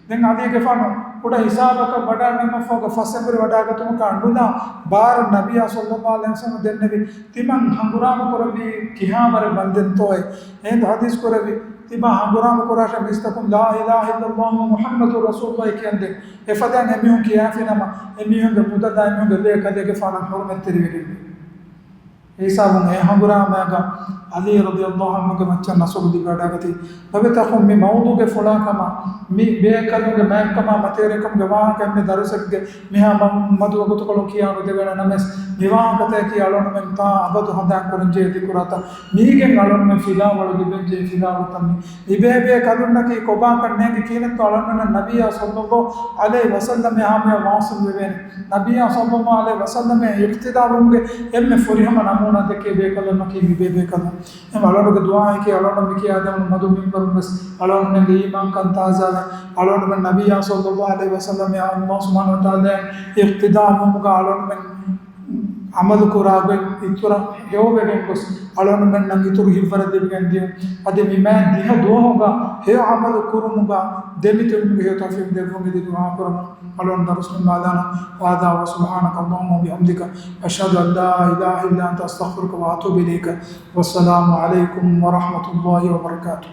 ދެން ޢަލީގެފާނު ކުޑަ ހިސާބަކަށް ވަޑައިންނެވުމަށްފަހުގަ ފަސް އެނބުރި ވަޑައިގަތުމަކާ ނުލާ ބާރު ނަބިއްޔާ ޞައްލަﷲ ޢަލައިހި ވަސައްލަމަ ދެންނެވި، ތިމަން ހަނގުރާމަ ކުރެއްވީ ކިހާވަރެއް ވަންދެންތޯއޭ؟ އެހިނދު ޙަދީޘް ކުރެއްވި، ތިބާ ހަނގުރާމަ ކުރާށޭ މީސްތަކުން لا إله إلا الله محمد رسول الله ކިޔަންދޭ. އެފަދައިން އެމީހުން ކިޔާފިނަމަ، އެމީހުންގެ މުދަލާ އެމީހުންގެ ލޭ ކަލޭގެފާނަށް ޙުރުމަތްތެރިވެގެންވި. އެހިސާބުން އެ ހަނގުރާމައިގަ ޢަލީ ރަޟިޔަﷲ ޢަންހުގެ މައްޗަށް ނަޞްރު ލިބިވަޑައިގަތީ. ލޮބުވެތި އަޚުން، މި މައުޟޫޢުގެ ފުޅާކަމާ، މި ބޭކަލުންގެ މާތްކަމާ މަތިވެރިކަމުގެ ވާހަކަ އެންމެ ދަރުސެއްގެ މިހާ މަ-، މަދު ވަގުތުކޮޅުން ކިޔާ ނުދެވޭނެ ނަމަވެސް، މި ވާހަކަތަކަކީ އަޅުގަނޑުމެން ތާ އަބަދު ހަނދާން ކުރަންޖެހޭ ޛިކުރުތައް. މީގެން އަޅުގަނޑުމެން ފިލާވަޅު ލިބެންޖެހޭ ފިލާވަޅުތައް މީ. މިބޭބޭ ކަލުންނަކީ ކޮބާކަން ނޭނގި ކިހިނެއްތޯ އަޅުގަނޑުމެންނަށް ނަބިއްޔާ ޞައްލަﷲ ޢަލައިހި ވަސައްލަމައާ ހަމަޔަށް ވާޞިލު ވެވޭނެ. ނަބިއްޔާ ޞައްލަﷲ ޢަލައިހި ވަސައްލަމައާ އިޤްތިދާ ވުމުގެ އެންމެ ފުރިހަމަ ނަމޫނާ ދެއްކޭ ބޭކަލުންނަކީ މިބޭބޭކަލުން. އެހެން އަޅުގަނޑުގެ ދުޢާއަކީ އަޅުގަނޑު މި ކިޔާދެވުނު މަދު މިންބަރުން ވެސް އަޅުގަނޑުމެންގެ އީމާންކަން ތާޒާވެ، އަޅުގަނޑުމެން ނަބިއްޔާ ޞައްލަﷲ ޢަލައިހި ވަސައްލަމައާ ﷲ ސުބްޙާނަހޫ ވަތަޢާލާއަށް އިޤްތިދާ ވުމުގަ އަޅުގަނޑުމެން ޢަމަލު ކުރާގޮތް އިތުރަށް ހެޔޮވެގެން ގޮސް، އަޅުގަނޑުމެންނަށް އިތުރު ހިތްވަރެއް ލިބިގެން ދިޔުން. އަދި މި މާތް ދިހަ ދުވަހުގަ ހެޔޮ ޢަމަލު ކުރުމުގަ ދެމިތިބުމުގެ ހެޔޮ ތައުފީޤު ދެއްވުން އެދި ދުޢާ ކުރަމުން އަޅުގަނޑު ދަރުސް ނިންމާލާނަން. هذا وسبحانك اللهم وبحمدك، أشهد أن لا إله إلا أنت، أستغفرك وأتوب إليك. والسلام عليكم ورحمة الله وبركاته.